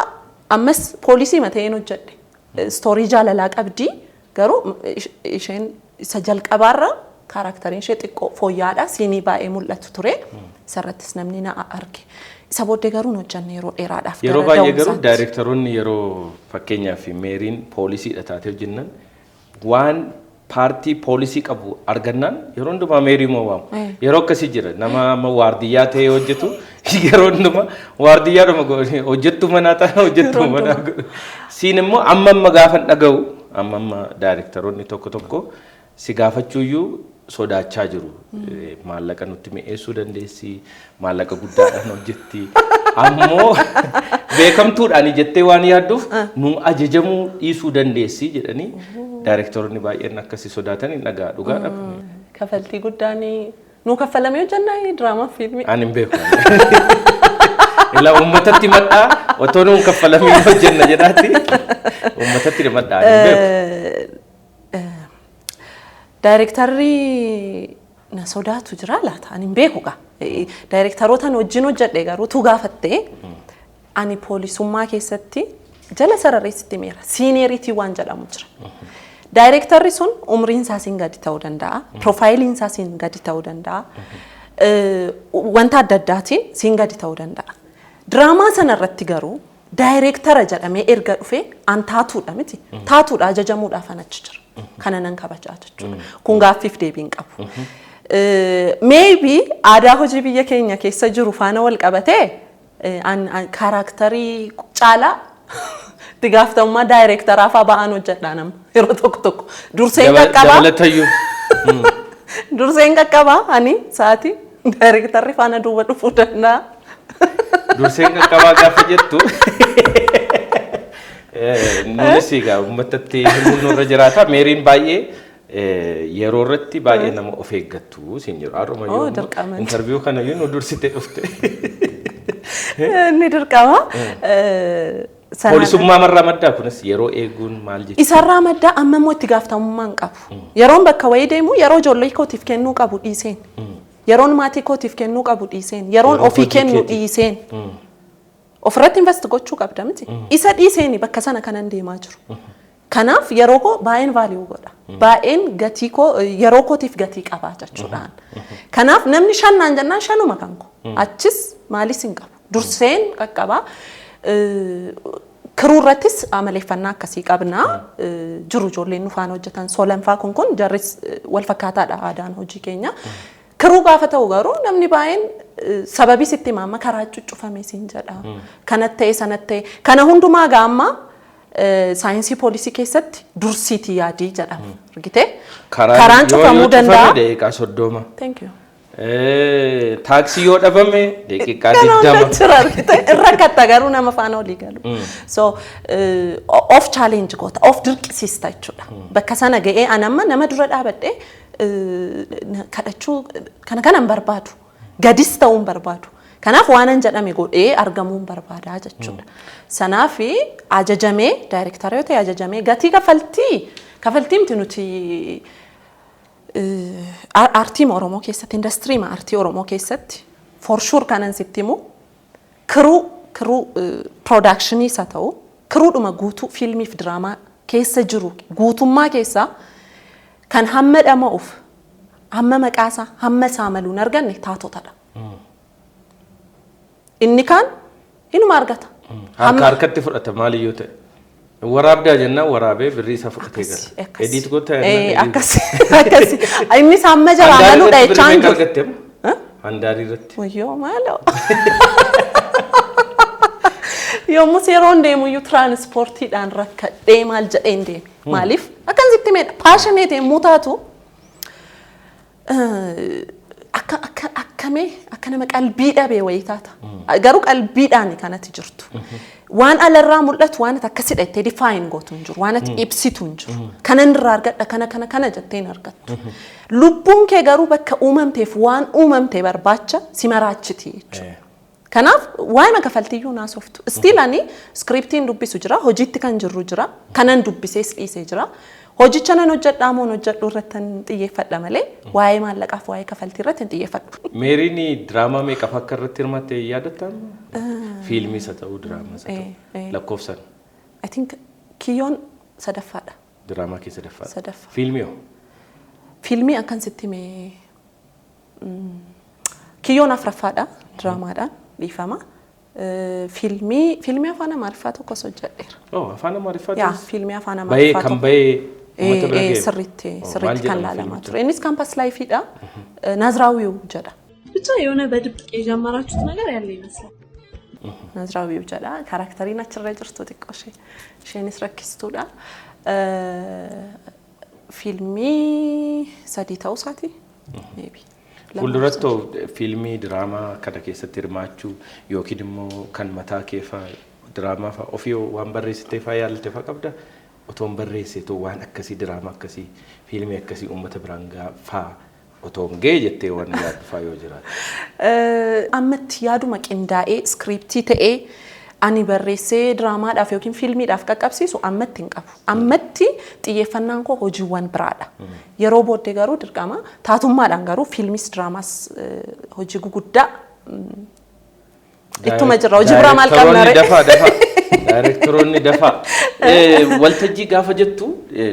ammas poolisii mata'een hojjedhe. Story jaalalaa qabdi, garuu isheen isa jalqabaarra Characteriin ishee xiqqoo fooyya'aadha. Sceneii baay'ee mul'atu ture. Isarrattis namni na arge. Isa booddee garuu hin hojjenne yeroo dheeraadhaaf. Yeroo gara baay'ee garuu da'umsaatti. Daayirektaroonni yeroo fakkeenyaaf Meeriin poolisiidha taatee hojjennan, waan partii poolisii qabu argannaan yeroo hundumaa Meerii moo waamu. Yeroo akkasii jira, nama amma waardiyyaa ta'ee hojjetu yeroo hundumaa waardiyyaadhuma hojjettu manaa ta'a, hojjettu manaa godhu. Siin immoo amma amma gaafa dhaga'u, amma amma daayirektaroonni tokko tokko si gaafachuuyyuu sodaachaa jiru. Maallaqa nutti mi'eessuu dandeessi, maallaqa guddaadhaan hojjetti. Ammoo beekamtuudhaan jettee waan yaadduuf nu ajajamuu dhiisuu dandeessi jedhanii daayirektaroonni baay'een akkasii sodaatan hin dhagaa, dhugaadha. Kafaltii guddaan nuu kaffalamee hojjannaa diraamaa fiilmii. Ani hin beeku. Ilaa uummatatti madhaa otoo nuun kaffalamii hojjenna jedhaatti uummatatti madhaa, ani hin beeku. Daayirektarri na sodaatu jira laata? Ani hin beeku gaa. Daayirektaroota wajjin hojjedhe garuu tu gaafatte, ani poolisummaa keessatti jala sarareessitti meera. Seniority waan jedhamu jira. Daayirektarri sun umriin isaa siin gadi ta'uu danda'a. Profileiin isaa siin gadi ta'uu danda'a. Wanta adda addaatiin siin gadi ta'uu danda'a. Diraamaa sana irratti garuu daayirektara jedhamee erga dhufe an taatuudha miti. Taatuudha, ajajamuudhaaf an achi jira. Kana nan kabajaa jechuudha. Kun gaaffiif deebii hin qabu. Maybe aadaa hojii biyya keenya keessa jiru faana wal qabatee an characterii caalaa itti gaafatamummaa daayirektaraa fa'aa ba'aan hojjedhaa nama yeroo tokko tokko. Durseen qaqqabaa. Dabalatayyuu. Durseen qaqqabaa, ani sa'aatii daayirektarri faana duuba dhufuu danda'a. Durseen qaqqabaa gaafa jettu, nunis egaa uummatatti himuun nurra jiraata. Meeriin baay'ee yeroo irratti baay'ee nama of eeggattu siin jiru. Har'uma Oh, yoo dirqama. interview kana iyyuu nu dursite dhufte. Inni dirqama. Poolisummaa marraa maddaa kunis yeroo eeguun maal jechuudha? Isarraa maddaa, amma immoo itti gaafatamummaa hin qabu. Yeroon bakka wayii deemu, yeroo ijoollee kootiif kennuu qabu dhiiseen. Yeroon maatii kootiif kennuu qabu dhiiseen. Yeroon Yeroo ofii hojii kennu keetiif. dhiiseen. Ofirratti invest gochuu qabda miti. Isa dhiiseeni bakka sana kanan deemaa jiru. Kanaaf yeroo koo baay'een value godha. Baay'een gatii koo, yeroo kootiif gatii qabaa jechuudhaan. Kanaaf namni shan naan jennaan shanuma kan koo. Achis maalis hin qabu. Durseen qaqqabaa. Crew irrattis amaleeffannaa akkasii qabna. Jiru ijoolleen nu faana hojjetan solanfaa kun jarris wal fakkaataadha aadaan hojii keenya. Crew gaafa ta'u garuu namni baay'een sababii sitti hima, amma karaa cuccufame siin jedha. Kanat ta'e, sanat ta'e, kana hundumaa gaa amma saayinsii poolisii keessatti dursiitii yaadii jedhama. Argitee? Karaan cufamuu danda'a. Daqiiqaa 30. Thank you. Taaksii yoo dhabame daqiiqaa Kana hunda 20. jira, argite, irra katta garuu nama faana olii galu. So of challenge goota, of dirqisiista jechuudha. Bakka sana ga'ee an amma nama dura dhaabadhee kadhachuu kana kana hin barbaadu. Gadis ta'uu hin barbaadu. Kanaaf waanan jedhame godhee argamuu hin barbaadaa jechuudha. Sanaaf ajajamee daayirektara yoo ta'e ajajamee gatii kafaltii miti, nuti aartii Oromoo keessatti, industirii aartii Oromoo keessatti for sure kanan sitti himu, crew productionii isa ta'u, crewdhuma guutuu fiilmiif diraamaa keessa jiru guutummaa keessaa kan hamma dhama'uuf, hamma maqaasaa, hamma isaa maluun arganne taatotadha. Inni kaan inuma argata. Harka harkatti fudhata maaliyyuu ta'e. Waraabdaa jennaan waraabee birrii isaa fudhatee gala. Edit goota jennaan. Akkasi akkasi. Innis hamma jaraa maluudha jechaan jiru. Jiru. Argatte handaarii irratti. Wayyoo maaloo. Yommus yeroon deemu iyyuu tiraanispoortiidhaan rakkadhee maal jedheen deeme. Maaliif? Akkan sitti meedha. Passionate yommuu taatu akka akka akkamee akka nama qalbii dhabee wayii taata. Garuu qalbiidhaan kanatti jirtu. Waan alarraa mul'atu waan ati akkasidha jettee define gootu hin jiru. Waan ati ibsitu hin jiru. Kanan irraa argadha, kana kana kana jettee hin argattu. Lubbuun kee garuu bakka uumamteef, waan uumamte barbaacha si maraachiti jechuudha. Kanaaf waa'ee kafaltiyyuu naasoftu. Still ani scriptiin dubbisu jira, hojiitti kan jirru jira, kanan dubbisees dhiisee jira. Hojicha nan hojjedhaa moo hojjedhu irratti hin xiyyeeffadha malee waa'ee maallaqaaf waa'ee kafaltii irratti hin xiyyeeffadhu. Meeriin diraamaa meeqaaf akka irratti hirmaatte yaadatta? Fiilmiis haa ta'u, diraamaas haa ta'u, lakkoofsan. I think Kiyyoon sadaffaadha. Diraamaa kee sadaffaadha. Sadaffaa. Fiilmii hoo? Fiilmii akkan sitti hime, Kiyyoon afuraffaadha, diraamaadhaan, dhiifama. Fiilmii afaan Amaariffaa tokkos hojjedheera. Oh, afaan Amaariffaatis? Yaa, fiilmii afaan Bahee Amaariffaa kan tokko. bahee uummata bira ga'e. Sirriitti Oh, maal sirriitti kan jedhama laalamaa fiilmichi? ture. Innis campus lifeiidha. Naaziraawwiw jedha. ብቻ የሆነ በድብቅ የጀመራችሁት ነገር ያለ ይመስላል። Naaziraawwiw jedha. Characteriin achirra jirtu xiqqoo ishee isheenis rakkistuudha. Fiilmii sadii ta'uu isaati. Maybe. Lama. Fuulduratti fiilmii diraamaa kana keessatti hirmaachuu yookiin immoo kan mataa kee fa'aa, diraamaa fa'aa ofii waan barreessitee fa'aa yaalte fa'aa qabda. Otoo hin barreessitu waan akkasii, diraamaa akkasii, fiilmii akkasii uummata biraan fa'aa otoo hin ga'e jettee waan yaaddu fa'aa yoo jiraate. Ammatti yaaduma qindaa'ee scriptii ta'ee ani barreessee diraamaadhaaf yookiin fiilmiidhaaf qaqqabsiisu ammatti hin qabu. Ammatti xiyyeeffannaan koo hojiiwwan biraadha. Yeroo booddee garuu dirqama taatummaadhaan garuu fiilmis diraamaas hojii guguddaa ittuma jirra. Hojii biraa maal qabna ree? Dafaa dafaa. Daayirektoroonni dafaa. Waltajjii gaafa jettu,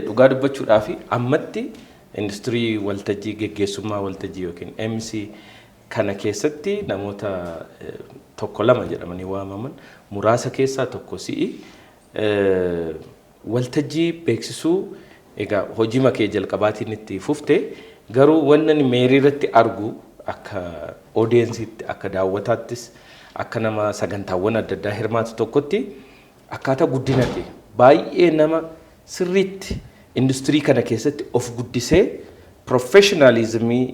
dhugaa dubbachuudhaaf ammatti industirii waltajjii, geggeessummaa waltajjii yookiin MC kana keessatti namoota tokko lama jedhamanii waamaman muraasa keessaa tokko si'i. Waltajjii beeksisuu egaa hojii makee jalqabaatiin itti fufte, garuu wanni ani Meerii irratti argu akka audienceiitti, akka daawwataattis, akka nama sagantaawwan adda addaa hirmaatu tokkotti, akkaataa guddina kee baay'ee nama sirriitti industirii kana keessatti of guddisee, professionalismii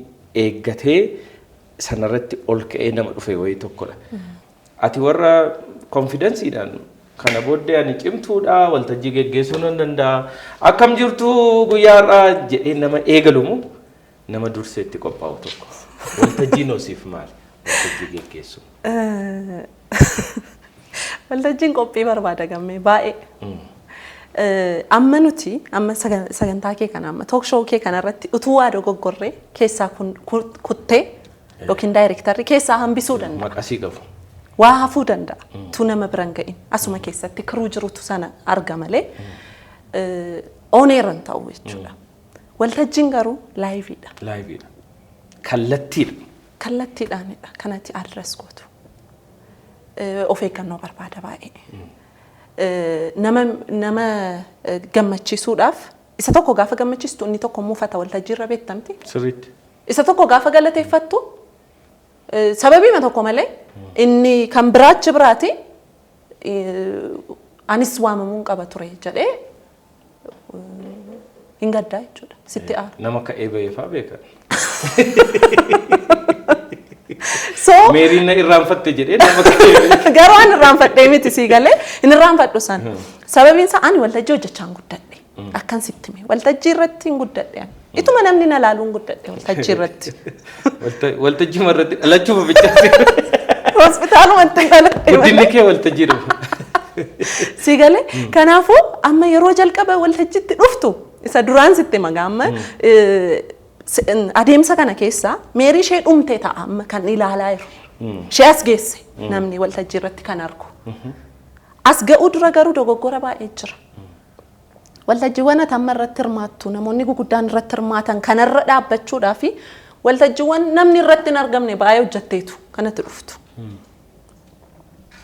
eeggatee, sanarratti ol ka'ee nama dhufe wayii tokkodha. Ati warra confidenceiidhaan kana booddee ani cimtuudha, waltajjii geggeessuu nan danda'a, akkam jirtu guyyaa har'aa jedhee nama eegalumu, nama dursee itti qophaa'u tokko. Waltajjiin hosiif maali? Waltajjii geggeessu. Waltajjiin qophii barbaada, Gammee, baay'ee. Amma nuti amma sagantaa kee kana, amma talk show kee kana irratti utuu waa dogoggorree keessaa kuttee yookiin daayirektarri keessaa hambisuu danda'a. Maqasii qabu. Waa hafuu danda'a. Tu nama biran ga'in asuma keessatti kiruu jirutu sana arga malee on airan ta'u jechuudha. Waltajjiin garuu liveiidha. Liveiidha. Kallattiidha. Kallattiidhaanidha kanatti address gootu. Of eeggannoo barbaada baay'ee. Nama gammachiisuudhaaf, isa tokko gaafa gammachiistu inni tokko muufata waltajjii irra, beektamti. Sirriitti. Isa tokko gaafa galateeffattu sababiima tokko malee inni kan biraachi biraati anis waamamuun qaba ture jedhee hin gaddaa jechuudha. Sitti aara. Nama ka'ee ba'ee fa'aa beekan. So Meeriin na irraanfatte jedhee nama ka'ee ba'e. Garuu an irraanfadhee miti, sii galee, hin irraanfadhu sana. Sababiin isaa ani waltajjii hojjechaa hin guddadhe. Akkan sitti hime, waltajjii irratti hin guddadhe ani. Ituma namni na laaluu hin guddadhe waltajjii irratti. Waltajjii irratti dhalachuuf bichaatti. Hospitaalumatti hin dhaladhe. Guddinni kee waltajjii dhufa. Sii galee, kanaafuu amma yeroo jalqaba waltajjiitti dhuftu isa duraan sitti hima, amma adeemsa kana keessa Meerii ishee dhumte ta'a amma kan ilaalaa jiru. Ishee as geesse namni waltajjii irratti kan argu. As ga'uu dura garuu dogoggora baay'ee jira. Waltajjiiwwan ati amma irratti hirmaattu, namoonni guguddaan irratti hirmaatan kanarra dhaabbachuudhaa fi waltajjiiwwan namni irratti hin argamne baay'ee hojjetteetu kanatti dhuftu.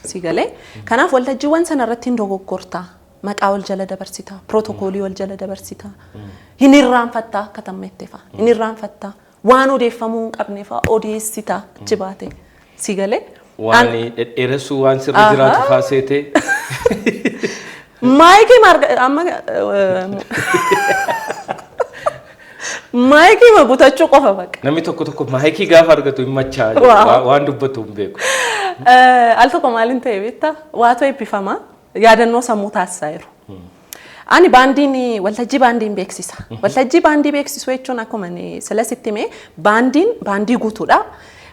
Si galee, kanaaf waltajjiiwwan sana irratti hin dogoggortaa. Maqaa wal jala dabarsitaa, pirootokoolii wal jala dabarsitaa, hin irraanfattaa, akka tammeette fa'a, hin irraanfattaa, waan odeeffamuu hin qabne fa'a odeessitaa achi baate. Si galee. Waan dhedheeressuu, waan sirri jiraatu fa'aa seetee. Maayikii marga amma maayikii ma butachuu qofa baqa. Namni tokko tokko maayikii gaafa argatu hin machaa'aa waan dubbatu hin beeku. Al tokko maaliin ta'e beektaa? Waatu eebbifama, yaadannoo sammuu taasisaa jiru. Ani baandiin, waltajjii baandiin beeksisa. Waltajjii baandii beeksisuu jechuun akkuma ani sila sitti hime, baandiin baandii guutuudha.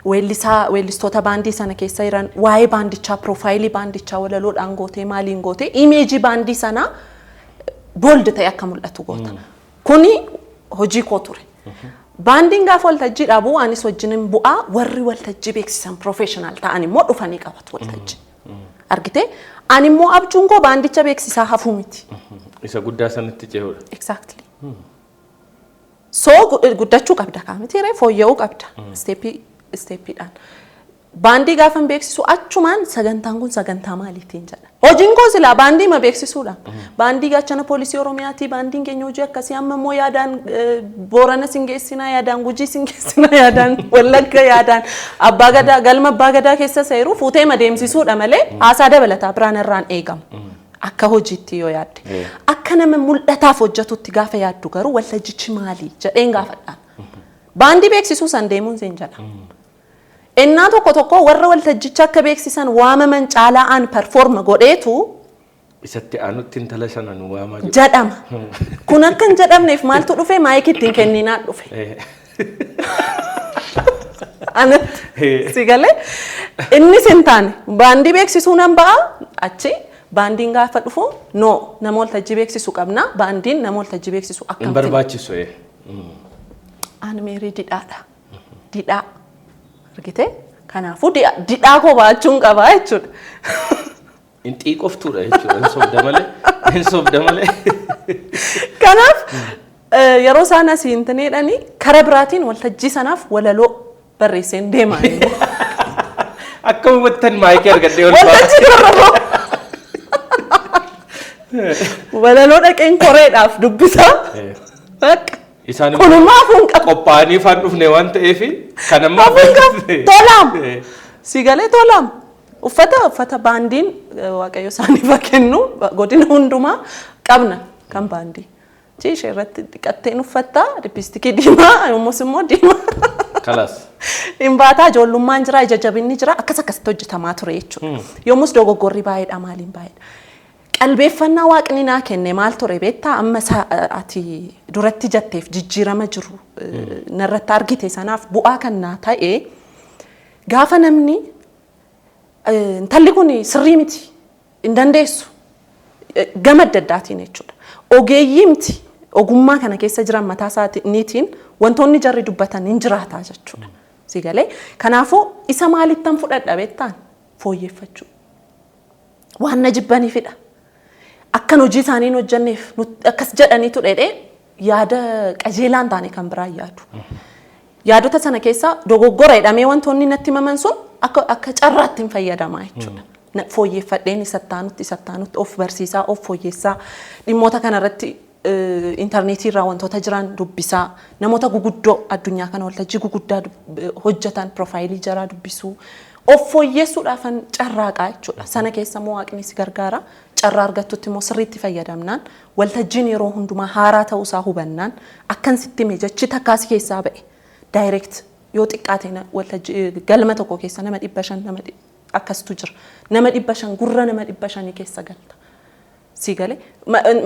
Weellisaa, weellistoota baandii sana keessa jiran, waa'ee baandichaa, profileii baandichaa walaloodhaan gootee, maaliin gootee, imageii baandii sanaa bold ta'e akka mul'atu goota. Kuni hojii koo ture. Baandiin gaafa waltajjii dhaabu anis wajjinin bu'aa, warri waltajjii beeksisan professional ta'an immoo dhufanii qabatu waltajjii. Argitee, ani immoo abjuun koo baandicha beeksisaa hafuu miti. Isa guddaa sanatti ce'uudha. Exactly. So guddachuu qabda kaamiti ree, fooyya'uu qabda step stepiidhaan. Baandii gaafan beeksisu achumaan sagantaan kun sagantaa maaliitiin jedha. Hojiin koo silaa baandii ma beeksisuudha. Baandii Gaachana Poolisii Oromiyaati. Baandiin keenya hojii akkasii, amma immoo yaadaan Boorana sin geessinaa, yaadaan Gujii sin geessinaa, yaadaan Wallagga, yaadaan Abbaa Gadaa, galma Abbaa Gadaa keessa seeru fuutee ma deemsisuudha malee haasaa dabalataa biraan irraan eegamu. Akka hojiitti yoo yaadde. Akka nama mul'ataaf hojjetutti gaafa yaaddu garuu waltajjichi maali jedheen gaafadhaan. Baandii beeksisuu san deemuun siin jedha. Ennaa tokko tokko warra waltajjicha akka beeksisan waamaman caalaa aan perform godheetu Isatti aanutti intala sana nu waamaa jiru. Jedhama. Kun akka hin jedhamneef maaltu dhufe? Maayikii ittiin kenninaa dhufe. Anatti si galee innis hin taane baandii beeksisuu nan ba'a, achi baandiin gaafa dhufu, no, nama waltajjii beeksisu qabna, baandiin nama waltajjii beeksisu Hin akkam barbaachisu. Ani meerii didhaadha. Didhaa. Argitee? Kanaafuu didhaa koo baachuun qabaa jechuudha. Hin xiiqoftuudha jechuudha. Hin sobda malee. Hin sobda malee. Kanaaf yeroo isaan asii hin tineedhani kara biraatiin waltajjii sanaaf walaloo barreesseen deemaa immoo. Akka hubattan maayikii argadhee ol ba'a. Waltajjii kanarra walaloo dhaqeen koreedhaaf dubbisaa. Bakka. Isaan immoo Kunummaa hafuun qabu. Qophaa'anii ifaan dhufne waan ta'eef kan amma. Hafuun qabu. Tolaam. Si galee tolaam. Uffata baandiin Waaqayyo isaaniif haa kennu, godina hundumaa qabna kan baandii. Ci ishee irratti dhiqatteen uffattaa lippistikii diimaa, yommus immoo diimaa. Kalaas. Hin baataa, ijoollummaan jira, ija jabinni jira, akkas akkasitti hojjetamaa ture jechuudha. Yommus dogoggorri baay'eedha, maaliin baay'eedha. Qalbeeffannaa Waaqni naa kenne maal ture beektaa? Amma isa ati duratti jetteef jijjiirama jiru narratti argite sanaaf bu'aa kan naa ta'e, gaafa namni intalli kun sirrii miti, hin dandeessu, gama adda addaatiin jechuudha. Ogeeyyii miti, ogummaa kana keessa jiran mataa isaaniitiin wantoonni jarri dubbatan hin jiraataa jechuudha. Si galee? Kanaafuu isa maalittan fudhadha beektaan? Fooyyeffachuu. Waan na jibbaniifidha. Akkan hojii isaanii hin hojjenneef akkas jedhaniitu dheedhee yaada qajeelaa hin taane kan biraa yaadu. Yaadota sana keessaa dogoggora jedhamee wantoonni natti himaman sun akka carraatti hin fayyadamaa jechuudha. Fooyyeffadheen isattaanutti of barsiisaa, of fooyyessaa, dhimmoota kanarratti intarneetii irraa wantoota jiran dubbisaa, namoota guguddoo addunyaa kana waltajjii guguddaa hojjetan profileii jaraa dubbisuu, of fooyyessuudhaafan carraaqaa jechuudha. Sana keessa immoo Waaqni si gargaara. Carraa argattutti immoo sirriitti fayyadamnaan, waltajjiin yeroo hundumaa haaraa ta'uusaa hubannaan, akkan sitti hime jechi takkaasi keessaa ba'e direct yoo xiqqaate waltajjii galma tokko keessa nama 500, nama akkastu jira. Nama 500, gurra nama 500 keessa galta. Si galee?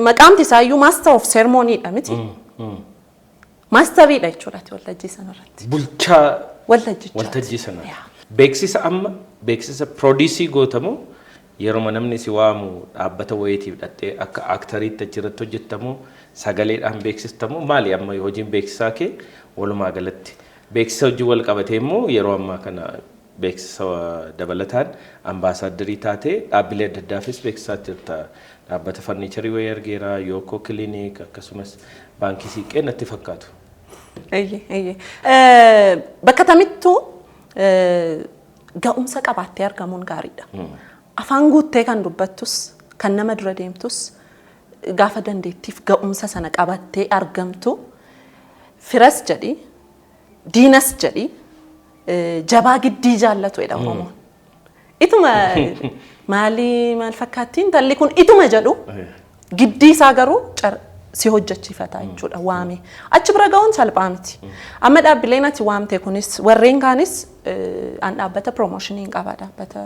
Maqaamti isaayyuu master of ceremonyidha miti? Masteriidha jechuudha ati waltajjii sanarratti. Bulchaa Waltajjichaa. Waltajjii sana. Beeksisa amma beeksisa produce gootamu, yeroo namni si waamu dhaabbata wayiitiif dhattee akka actoriitti achirratti hojjettamu, sagaleedhaan beeksistamu, maali amma hojiin beeksisaa kee walumaa galatti? Beeksisa hojii wal qabatee immoo yeroo ammaa kana beeksisa dabalataan ambaasaaddarii taatee dhaabbilee adda addaafis beeksisaa jirta. Dhaabbata farniicharii wayii argeera, Yookoo Clinic, akkasumas Baankii Siiqqee natti fakkaatu. Eeyyee. Bakka kamittuu ga'umsa qabaattee argamuun gaariidha. Afaan guuttee kan dubbattus, kan nama dura deemtus, gaafa dandeettiif ga'umsa sana qabattee argamtu, firas jedhi, diinas jedhi, jabaa giddii jaallatu jedha Oromoon. Ituma maalii maal fakkaatti intalli kun ituma jedhu, giddii isaa garuu si hojjechiifata jechuudha waame. Achi bira ga'uun salphaa miti. Amma dhaabbileen ati waamte kunis, warreen kaanis, an dhaabbata promotionii hin qaba, dhaabbata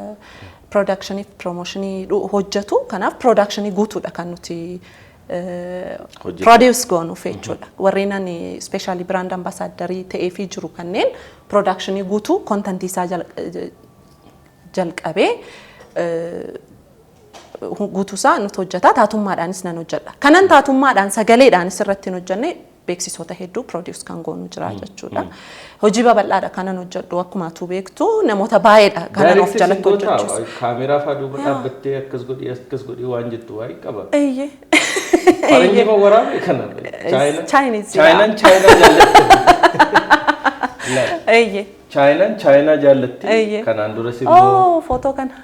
productionii fi promotionii hojjetu. Kanaaf productionii guutuudha kan nuti Hojjetu. produce goonuuf jechuudha. Warreen ani specially brand ambassador ta'eefii jiru kanneen productionii guutuu, contentii isaa jalqabee guutuusaa nuti hojjeta. Taatummaadhaanis nan hojjedha. Kanan taatummaadhaan sagaleedhaanis irratti hin hojjenne beeksisoota hedduu produce kan goonu jira jechuudha. Hojii babal'aadha kanan hojjedhu. Akkuma atuu beektu namoota baay'eedha kanan of jalatti hojjechiisu. Kaameraa fa'aa duuba dhaabbattee akkas godhii, akkas godhii waan jettu waa'ee qaba. Eeyyee. Faranjii ma waraabe kana? Chaayinaa. Chinese. Chaayinaan Chaayinaa jaallatti. Eeyyee. Chaayinaan Chaayinaa jaallatti. Eeyyee. Kanaan duras immoo. Oh, footoo kana.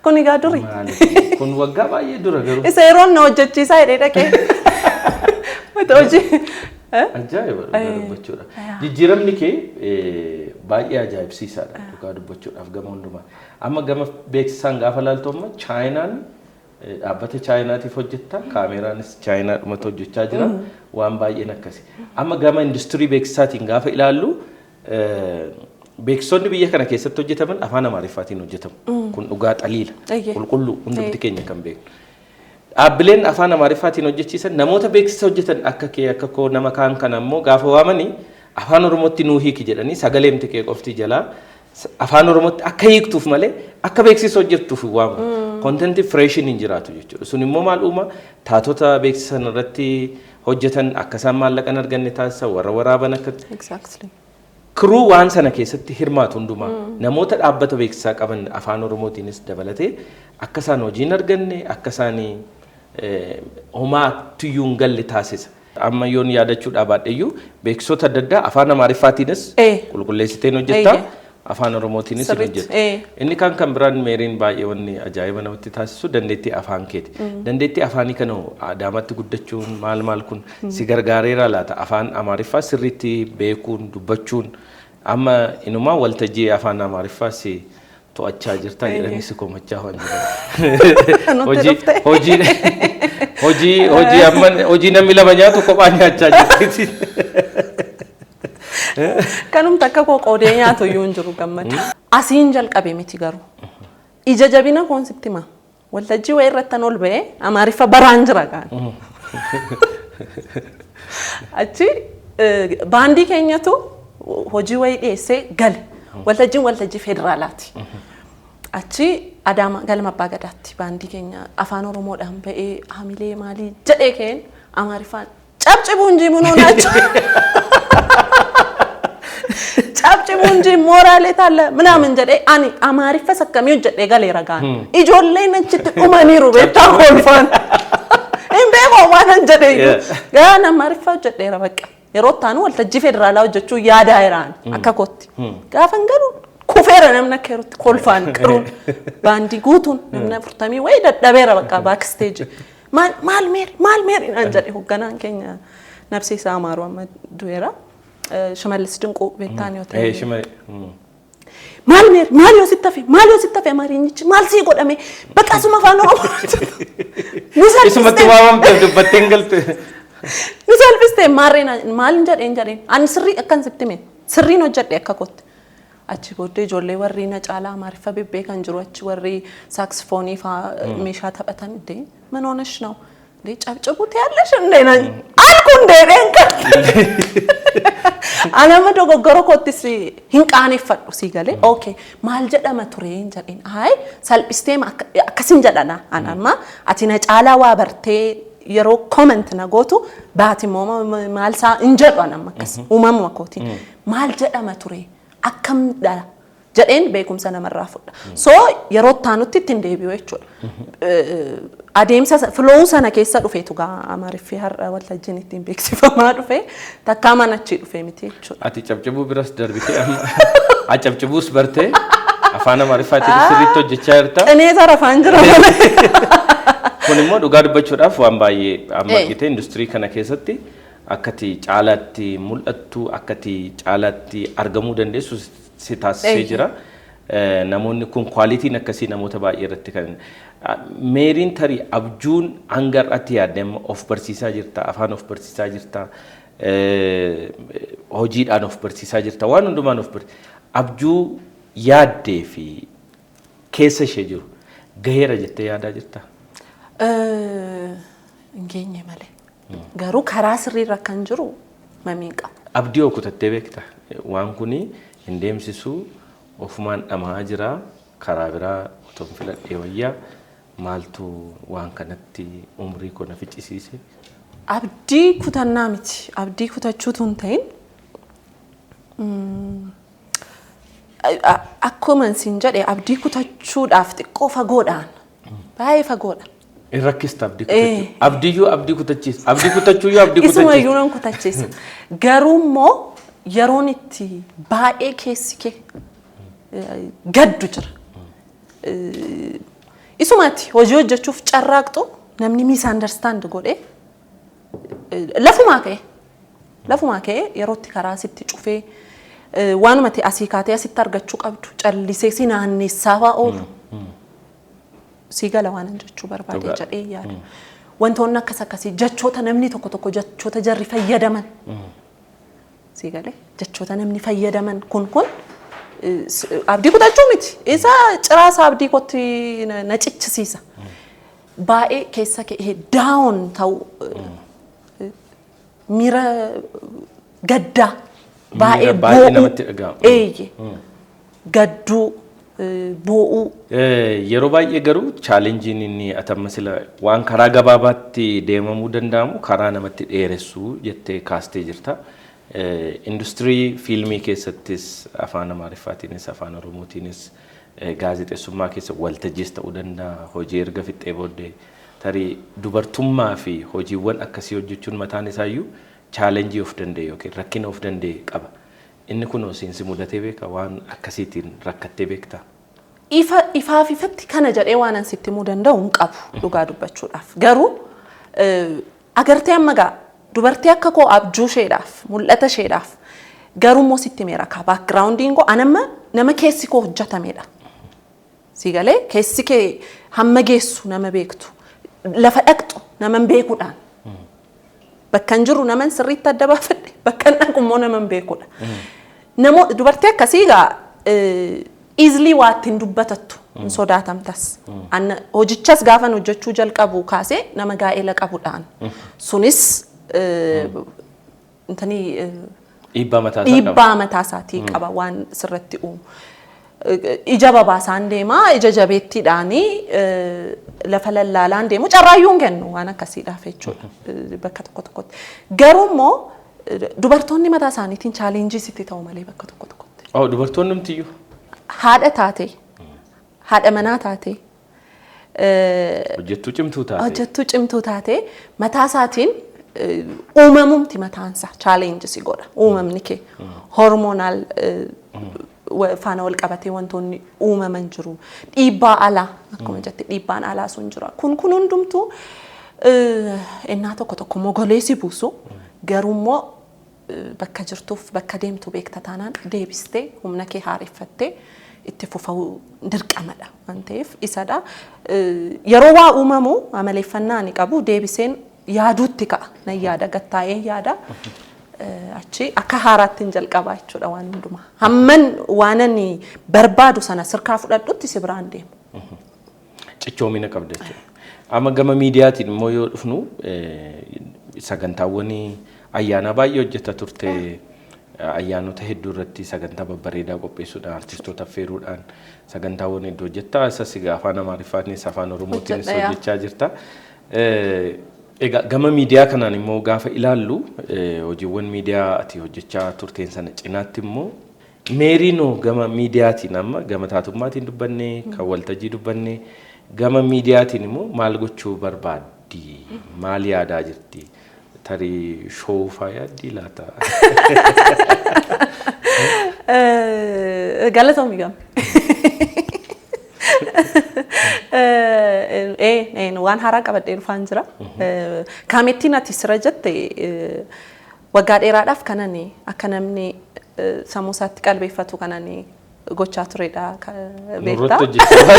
Kun egaa duri. Maali? Kun waggaa baay'ee dura garuu. Isa yeroon na hojjechiisaa jedhee dhaqee. Hojii. Ajaa'iba dhugaa dubbachuudha. Jijjiiramni kee baay'ee ajaa'ibsiisaadha dhugaa dubbachuudhaaf gama hundumaa. Amma gama beeksisaan gaafa laaltu, amma Chaayinaan dhaabbata Chaayinaatiif hojjetta, kaameraanis Chaayinaadhumatu hojjechaa jira, waan baay'een akkasi. Amma gama industirii beeksisaatiin gaafa ilaallu, beeksisoonni biyya kana keessatti hojjetaman afaan Amaariffaatiin hojjetamu. Kun dhugaa xaliila. Qulqulluu hundumti keenya kan beeknu. Dhaabbileen afaan Amaariffaatiin hojjechiisan namoota beeksisa hojjetan akka kee, akka koo, nama kaan kana immoo gaafa waamanii "Afaan Oromootti nuu hiiki" jedhanii, sagaleemti kee qofti jalaa afaan Oromootti akka hiiktuuf malee akka beeksisa hojjettuuf hin waamamu. Content freshiin hin jiraatu jechuudha. Sun immoo maal uuma? Taatota beeksisa sana irratti hojjetan akka isaan maallaqa hin arganne taasisa, warra waraaban akka crew waan sana keessatti hirmaatu hundumaa, namoota dhaabbata beeksisaa qaban afaan Oromootiinis dabalatee, akka isaan hojii hin arganne, akka isaan homaa tuyyuu hin galle taasisa. Amma yoon yaadachuudhaa baadheyyuu, beeksisoota adda addaa afaan Amaariffaatiinis qulqulleessiteen hojjetta. Afaan Oromootiinis hin hojjetta. Inni kan biraan, Meeriin, baay'ee wanni ajaa'iba namatti taasisu dandeettii afaan keeti. Dandeettii afaanii kana Adaamaatti guddachuun maal maal kun si gargaareera laata? Afaan Amaariffaa sirriitti beekuun, dubbachuun, amma inumaa waltajjii afaan Amaariffaa si to'achaa jirta jedhanii si komachaa waan jiran. Nutti Hojii dhufte. hojii hojii hojii amma hojii namni lama nyaatu kophaa nyaachaa jirti. Kanumti akka koo qoodee nyaatu iyyuu hin jiru, Gammada. Asiin jalqabe miti garuu. Ija jabina koon sitti hima. Waltajjii wayii irratti ol ba'ee Amaariffa baraan jira kaan. Achi baandii keenyatu hojii wayii dhiyeessee gale. Waltajjiin waltajjii federaalaati. Achi Adaama galma Abbaa Gadaatti baandii keenya afaan Oromoodhaan ba'ee hamilee maalii jedhee keen Amaariffaan "ጨብጭቡ እንጂ ምን ሆናችሁ? ጨብጭቡ እንጂ ሞራሌት አለ" ምናምን jedhee, ani Amaariffas akkamii hojjedhee galeera gaan. Ijoolleen achitti dhumaniiru beektaa kolfaan. Hin beeku waan an jedhee iyyuu. Gaan Amaariffa hojjedheera bakka. Yeroo itti aanu waltajjii federaalaa hojjechuu yaadaa jiraan akka kootti. Gaafan galu kufeera, namni akka yerootti kolfaan qiruun baandii guutuun namni 40 wayii dadhabeera bakka backstage. "Maal maal Meeri, maal Meeri?" naan jedhe hoogganaan keenya, nabsiisaa Amaaruu, amma du'eera. Shimallis Dinquu beektaan yoo ta'e. Shimale. "Maal Meeri, maal yoo sitti hafe, maal yoo sitti hafe, Amaariinyichi maal sii godhame, bakka asuma afaan Oromoo nu Isumatti salphistee waamamteef dubbattee hin galte. nu salphistee maarree maal jedheen ani sirrii akkan sitti hime, sirriin hojjedhe akka kootti." Achi booddee ijoollee warri na caalaa Amaariffa bebbeekan jiru achi, warri saaksifoonii faa meeshaa taphatan, "እንዴ ምን ሆነሽ ነው እንዴ? ጨብጭቡት ያለሽ እንዴ?" ነኝ አልኩ። እንዴ kan anama dogoggora koottis hin qaaneffadhu sii galee, "Okay, maal jedhama ture?" hin jedheen. "Haay, salphistee akkasin jedhana, ana amma ati na caalaa waa bartee yeroo comment na gootu baati immoo maal isaa hin jedhu. Ana amma akkas uumamuma kootiin maal jedhama ture, akkam dha?" jedheen beekumsa namarraa fudha. So yeroo itti ittiin deebi'u jechuudha. Adeemsa flow sana keessa dhufeetu gaa Amaariffii har'a waltajjiin ittiin beeksifamaa dhufe takkaa mana achii dhufe miti jechuudha. Ati cabcibuu biras darbitee, amma acabcibuus bartee, afaan Amaariffaatiin sirriitti hojjechaa jirta. Qinee zarafaan jira malee. Kun immoo dhugaa dubbachuudhaaf waan baay'ee amma argite, industirii kana keessatti akkati caalaatti mul'attu, akkati caalaatti argamuu dandeessu si taasisee jira. Namoonni kun qualityn akkasii namoota baay'ee irratti kan Meeriin, tarii abjuun hanga har'aatti yaadde, amma of barsiisaa jirta, afaan of barsiisaa jirta, hojiidhaan of barsiisaa jirta, waan hundumaan of barsiisaa, abjuu yaaddee fi keessa ishee jiru gaheera jettee yaadaa jirta? Hin geenye malee. Garuu karaa sirriirra kan jiru mamiin qaba. Abdii oo kutattee beekta? Waan kuni hin deemsisu, ofumaan dhamaa jira, karaa biraa otoo hin filadhee wayyaa, maaltu waan kanatti umrii koo na ficcisiise? Abdii kutannaa miti. Abdii kutachuutu hin ta'in, akkuma siin jedhe, abdii kutachuudhaaf xiqqoo fagoodhaan, baay'ee fagoodha. In rakkista abdii kutachuu. Abdiyyuu abdii kutachiisa. Abdii kutachuuyyuu abdii Isuma kutachiisa. iyyuu nan kutachiisa. Garuu immoo yeroon itti baay'ee keessi kee gaddu jira. Isumatti hojii hojjechuuf carraaqxu, namni misunderstand godhee lafumaa ka'ee yerootti karaa sitti cufee, waanuma ta'e asii kaatee asitti argachuu qabdu callisee si naannessaa fa'aa oolu. Sii gala waan jechuu barbaade jedhee yaada. Wantoonni akkas akkasii, jechoota namni tokko tokko, jechoota jarri fayyadaman. Sii galee, jechoota namni fayyadaman kun abdii kutachuu miti. Isa ciraasa abdii kootti na cichisiisa. Baay'ee keessa kee down ta'u, miira gaddaa baay'ee Miira baay'ee boo'uu. namatti dhaga'amu. Eeyye. Gadduu, boo'uu. Yeroo baay'ee garuu challengeiin inni atamma sila waan karaa gabaabaatti deemamuu danda'amu karaa namatti dheeressuu jettee kaastee jirta. Industirii fiilmii keessattis, afaan Amaariffaatiinis afaan Oromootiinis, gaazexeessummaa keessa waltajjiis ta'uu danda'a, hojii erga fixxee booddee tarii dubartummaa fi hojiiwwan akkasii hojjechuun mataan isaayyuu challenge of danda'e yookiin rakkina of danda'e qaba. Inni kun siinsi mudatee beeka? Waan akkasiitiin rakkattee beektaa? Ifa ifaaf ifatti kana jedhee waan an sitti himuu danda'u hin qabu, dhugaa dubbachuudhaaf. Garuu agartee, amma gaa dubartii akka koo abjuu isheedhaaf, mul'ata isheedhaaf, garuu immoo sitti meera kaa backgroundiin koo anamma nama keessi koo hojjetamedha. Si galee, keessi kee hamma geessu nama beektu, lafa dhaqxu nama hin beekuudhaan. Bakka hin jiru naman sirriitti adda baafadhe, bakka hin dhaqu immoo nama hin beekudha. Namo dubartii akkasii egaa easily waa ittiin dubbatattu hin sodaatamtas. Anna hojichas gaafan hojjechuu jalqabu kaasee nama gaa'ela qabudhaan. Sunis intanii Dhiibbaa mataa isaa qaba. Dhiibbaa mataa isaatii qaba waan sirratti uumu. Ija babaasaan deemaa, ija jabeettiidhaanii lafa lallaalaan deemu, carraayyuu hin kennu waan akkasiidhaaf jechuudha bakka tokko tokkotti. Garuu immoo dubartoonni mataa isaaniitiin challenge sitti ta'u malee bakka tokko tokkotti. Oh, dubartoonni numtiyyuu. Haadha taate, haadha manaa taate, Hojjettuu cimtuu taate. Hojjettuu cimtuu taate, mataa isaatiin uumamumti mataansa challenge si godha, uumamni kee hormonal faana wal qabatee wantoonni uumaman jiru, dhiibbaa alaa akkuma jette dhiibbaan alaa sun jira. Kun hundumtuu innaa tokko tokko mogolee si buusu, garuu immoo bakka jirtuuf bakka deemtu beekta taanaan deebistee humna kee haareffattee itti fufuu dirqamadha waan ta'eef isadha. Yeroo waa uumamu amaleeffannaa ani qabu deebiseen yaaduutti ka'a. Nan yaada, gattaa'ee yaada. Achi akka haaraatti hin jalqabaa jechuudha waan hundumaa. Hamman waan ani barbaadu sana sirkaa fudhadhutti si biraan deemu. Cichoomina qabda jechuudha. Amma gama miidiyaatiin immoo yoo dhufnu, sagantaawwan ayyaanaa baay'ee hojjeta turte. Ayyaanota hedduu irratti sagantaa babbareedaa qopheessuudhaan, artistoota affeeruudhaan sagantaawwan hedduu hojjetta. Isas egaa afaan Amaariffaatiinis afaan Oromootiinis Hojjedha, yaa. hojjechaa jirta. Egaa gama miidiyaa kanaan immoo gaafa ilaallu, hojiiwwan miidiyaa ati hojjechaa turteen sana cinaatti immoo Meeriinoo gama miidiyaatiin, amma gama taatummaatiin dubbannee, kan waltajjii dubbannee, gama miidiyaatiin immoo maal gochuu barbaaddi? Maal yaadaa jirti? Tarii show faa yaaddii laata? Galatoomi gam. Waan haaraa qabadhee dhufaan jira. Kaamettiin ati sira jette waggaa dheeraadhaaf kanan akka namni sammuu isaatti qalbeeffatu kanan gochaa turedha beektaa. Nurratti hojjechaa.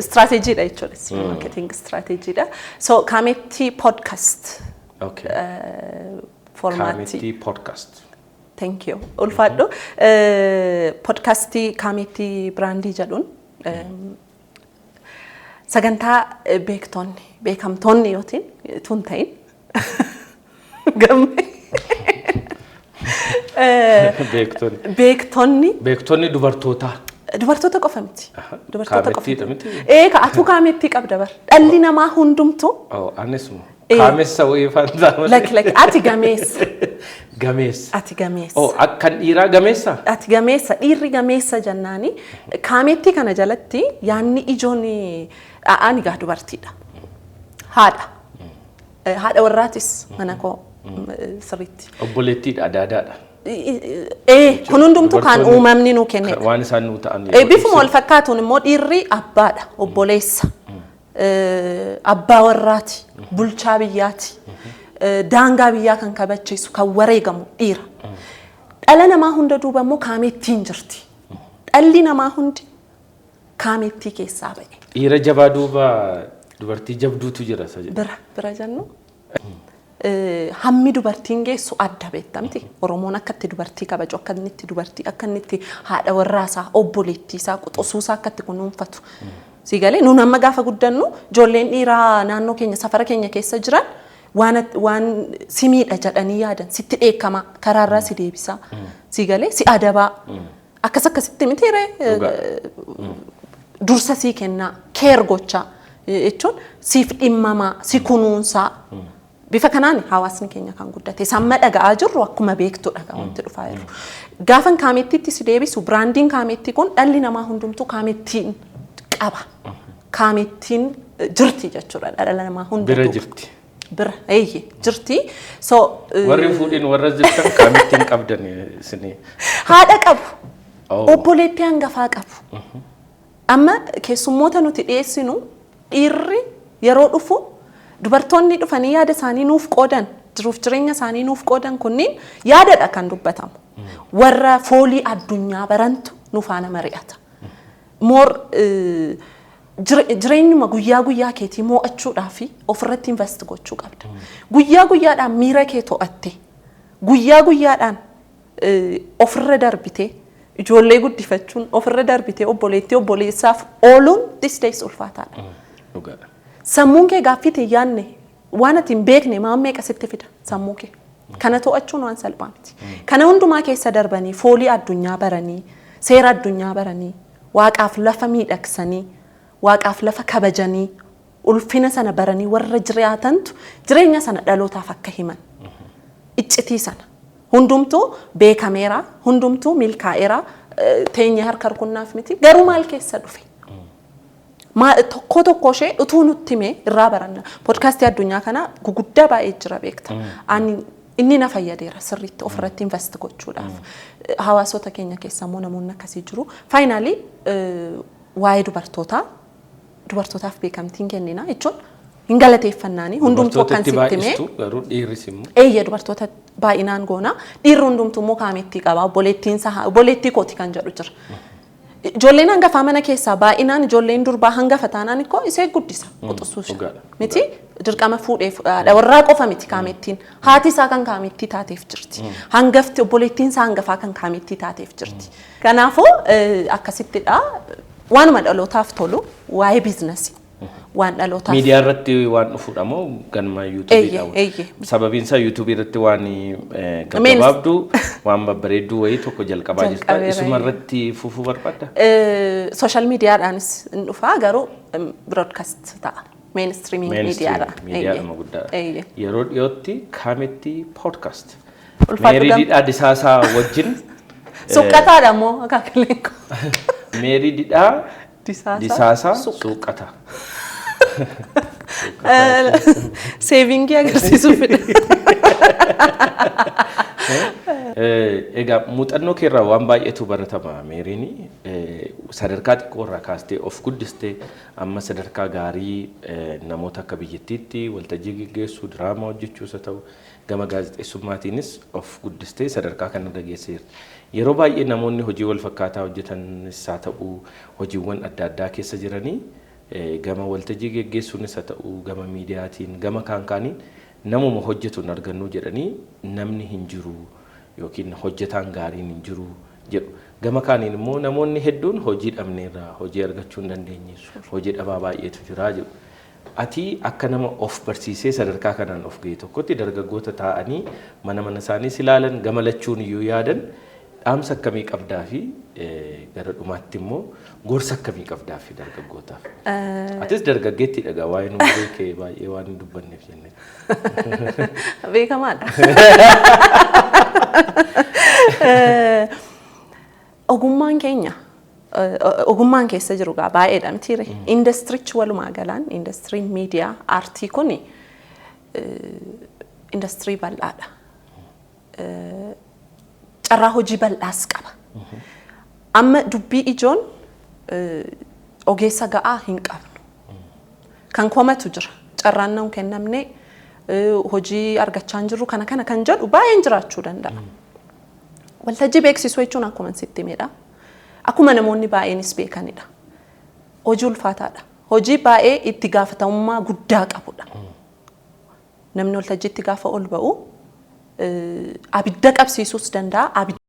Strategydha jechuudha. Marketing strategydha. So Kaametti podcast formatii. Kaamettii podcast. Thank you. Ulfaadhu. Podcastii Kaametti brandii jedhuun sagantaa beektonni, beekamtoonni yootiin tun ta'in gamme. Beektonni. Beektonni. Beektonni dubartootaa. Dubartoota qofa miti. Dubartoota qofa. Kaamettiidha miti? Ee, atuu kaamettii qabda bar. Dhalli namaa hundumtuu Oh, anisuma. Kaamessa wayii faan ta'a malee. Lakki, lakki, ati gameessa. Gameessa. Ati gameessa. Oh, akkan dhiiraa gameessa? Ati gameessa, dhiirri gameessa jennaani kaameettii kana jalatti yaanni ijoon ani gaa dubartiidha. Haadha. Haadha warraatis mana koo sirriitti. Obboleettiidha, adaadaadha. Kun hundumtuu kan uumamni nuu kennedha. Waan isaan nuu ta'an. Bifuma wal fakkaatuun immoo dhiirri abbaadha, obboleessa. Abbaa warraati, bulchaa biyyaati. Daangaa biyyaa kan kabachiisu, kan wareegamu dhiira. Dhala namaa hunda duuba immoo kaamettiin jirti. Dhalli namaa hundi kaamettii keessaa ba'e. Dhiira jabaa duuba dubartii jabduutu jira isa jedhu. Bira bira jennu. Hammi dubartiin geessu adda beektamti. Oromoon akka itti dubartii kabaju, akka inni itti dubartii, akka inni itti haadha warraasaa, obboleettiisaa, quxusuusaa akka itti kunuunfatu. Si galee, nuun amma gaafa guddannu ijoolleen dhiiraa naannoo keenya, safara keenya keessa jiran waan si miidha jedhanii yaadan sitti dheekkamaa, karaarraa si deebisaa. Si galee, si adabaa. Akkas akkasitti miti ree, dursa sii kennaa, care gochaa jechuun siif dhimmamaa, si kunuunsaa. Bifa kanaan hawaasni keenya kan guddate. Samma dhaga'aa jirru akkuma beektudha kan wanti dhufaa jiru. Gaafan kaamettiitti si deebisu, brandiin kaamettii kun dhalli namaa hundumtuu kaamettiin qaba. Kaamettiin jirti jechuudha dhala namaa hunda Bira duuba. jirti. Bira, eeyye, jirti. So Warri fuudhin warra jirtan kaamettiin qabdan isinii. Haadha qabu. Oh. Obboleettii hangafaa qabu. Amma keessummoota nuti dhiyeessinu, dhiirri yeroo dhufu, dubartoonni dhufanii yaada isaanii nuuf qoodan, jiruuf jireenya isaanii nuuf qoodan, kunniin yaadadha kan dubbatamu. Warra foolii addunyaa barantu nu faana mari'ata. More jireenyuma guyyaa guyyaa keetii mo'achuudhaa fi ofirratti invest gochuu qabda. Guyyaa guyyaadhaan miira kee to'atte, guyyaa guyyaadhaan ofirra darbitee ijoollee guddifachuun, ofirra darbitee obboleettii obboleessaaf ooluun this days ulfaataadha. Dhugaadha. Sammuun kee gaaffiitti hin yaadne, waan ati hin beekne maan meeqa sitti fida sammuu kee. Kana to'achuun waan salphaa miti. Kana hundumaa keessa darbanii, foolii addunyaa baranii, seera addunyaa baranii, waaqaaf lafa miidhagsanii, waaqaaf lafa kabajanii, ulfina sana baranii warra jiraatantu jireenya sana dhalootaaf akka himan. Iccitii sana. Hundumtuu beekameera, hundumtuu milkaa'eera, teenyee harka rukunnaaf miti. Garuu maal keessa dhufe? Tokko tokko ishee utuu nutti himee irraa baranna. Podcastii addunyaa kana guguddaa baay'ee jira, beekta. Ani inni na fayyadeera sirriitti ofirratti invest gochuudhaaf. Hawaasota keenya keessa immoo namoonni akkasii jiru. Finally, waa'ee dubartootaa, dubartootaaf beekamtiin kennina jechuun hin galateeffannaani. Hundumtuu akkan Dubartootatti sitti himee. baay'istu, garuu dhiirris immoo. Eeyya, dubartoota baay'inaan goona. Dhiirri hundumtuu immoo kaamettii qaba. Obboleettiin isaa, obboleettii kooti kan jedhu jira. Ijoolleen hangafaa mana keessaa baay'inaan ijoolleen durbaa hangafa taanaan ikkoo isee guddisa quxisuu ishee. Dhugaadha. Miti, dirqama fuudhee haadha warraa qofa miti kaamettiin. Haati isaa kan kaamettii taateef jirti. Hangafti, obboleettiin isaa hangafaa kan kaamettii taateef jirti. Kanaafuu akkasittidha. Waanuma dhalootaaf tolu, waa'ee businessii waan dhalootaaf. Miidiyaa irratti waan dhufudha moo ganma YouTubeiidha? Eeyye. Sababiin isaa YouTubeii irratti waan gaggabaabduu, waan babbareedduu wayii tokko jalqabaa jirta. Jalqabeera, Isuma eeyye. irratti fufuu barbaadda? Social mediadhaanis hin dhufaa, garuu broadcast ta'a. Mainstreaming miidiyaadha. Miidiyaadhuma guddaadha. Eeyye. Yeroo dhiyootti Kaametti podcast. Ulfaatu. Meerii Didhaa Disaasaa wajjin. Suqqataadha immoo akaakileen koo. Meerii Didhaa Disaasaa. Disaasaa Suuqataa. Savingii agarsiisuufidha. Egaa muuxannoo keerraa waan baay'eetu baratama, Meeriin. Sadarkaa xiqqoo irraa kaastee of guddistee amma sadarkaa gaarii namoota akka biyyattiitti waltajjii geggeessuu, diraamaa hojjechuus haa ta'u, gama gaazexeessummaatiinis of guddistee sadarkaa kanarra geesseerti. Yeroo baay'ee namoonni hojii wal fakkaataa hojjetanis haa ta'u, hojiiwwan adda addaa keessa jiranii, gama waltajjii geggeessuunis haa ta'u, gama miidiyaatiin, gama kaan kaaniin namuma hojjetu hin argannu jedhanii, namni hin jiru yookiin hojjetaan gaariin hin jiru jedhu. Gama kaaniin immoo namoonni hedduun hojii dhabneerra, hojii argachuu hin dandeenye, hojii dhabaa baay'eetu jira jedhu. Ati akka nama of barsiisee sadarkaa kanaan of ga'e tokkotti, dargaggoota taa'anii mana mana isaaniis ilaalan, gama lachuun iyyuu yaadan, Dhaamsa akkamii qabdaa fi gara dhumaatti immoo gorsa akkamii qabdaa fi dargaggootaaf? Atis dargaggeettii dhagaa, waa'ee umurii kee baay'ee waan hin dubbanneef jenne. Beekamaadha. Ogummaan keenya, ogummaan keessa jiru gaa baay'eedha mitiire. Indastirichi walumaa galaan, indastiriin miidiyaa aartii kun indastirii bal'aadha. Carraa hojii bal'aas qaba. Amma dubbii ijoon ogeessa ga'aa hin qabnu. Kan komatu jira. Carraan nan kennamne, hojii argachaa hin jirru, kana kana kan jedhu baay'een jiraachuu danda'a. Waltajjii beeksisuu jechuun akkuma sitti himedha. Akkuma namoonni baay'eenis beekanidha. Hojii ulfaataadha. Hojii baay'ee itti gaafatamummaa guddaa qabudha. Namni waltajjiitti gaafa ol ba'u abidda qabsiisuus danda'a. Abidda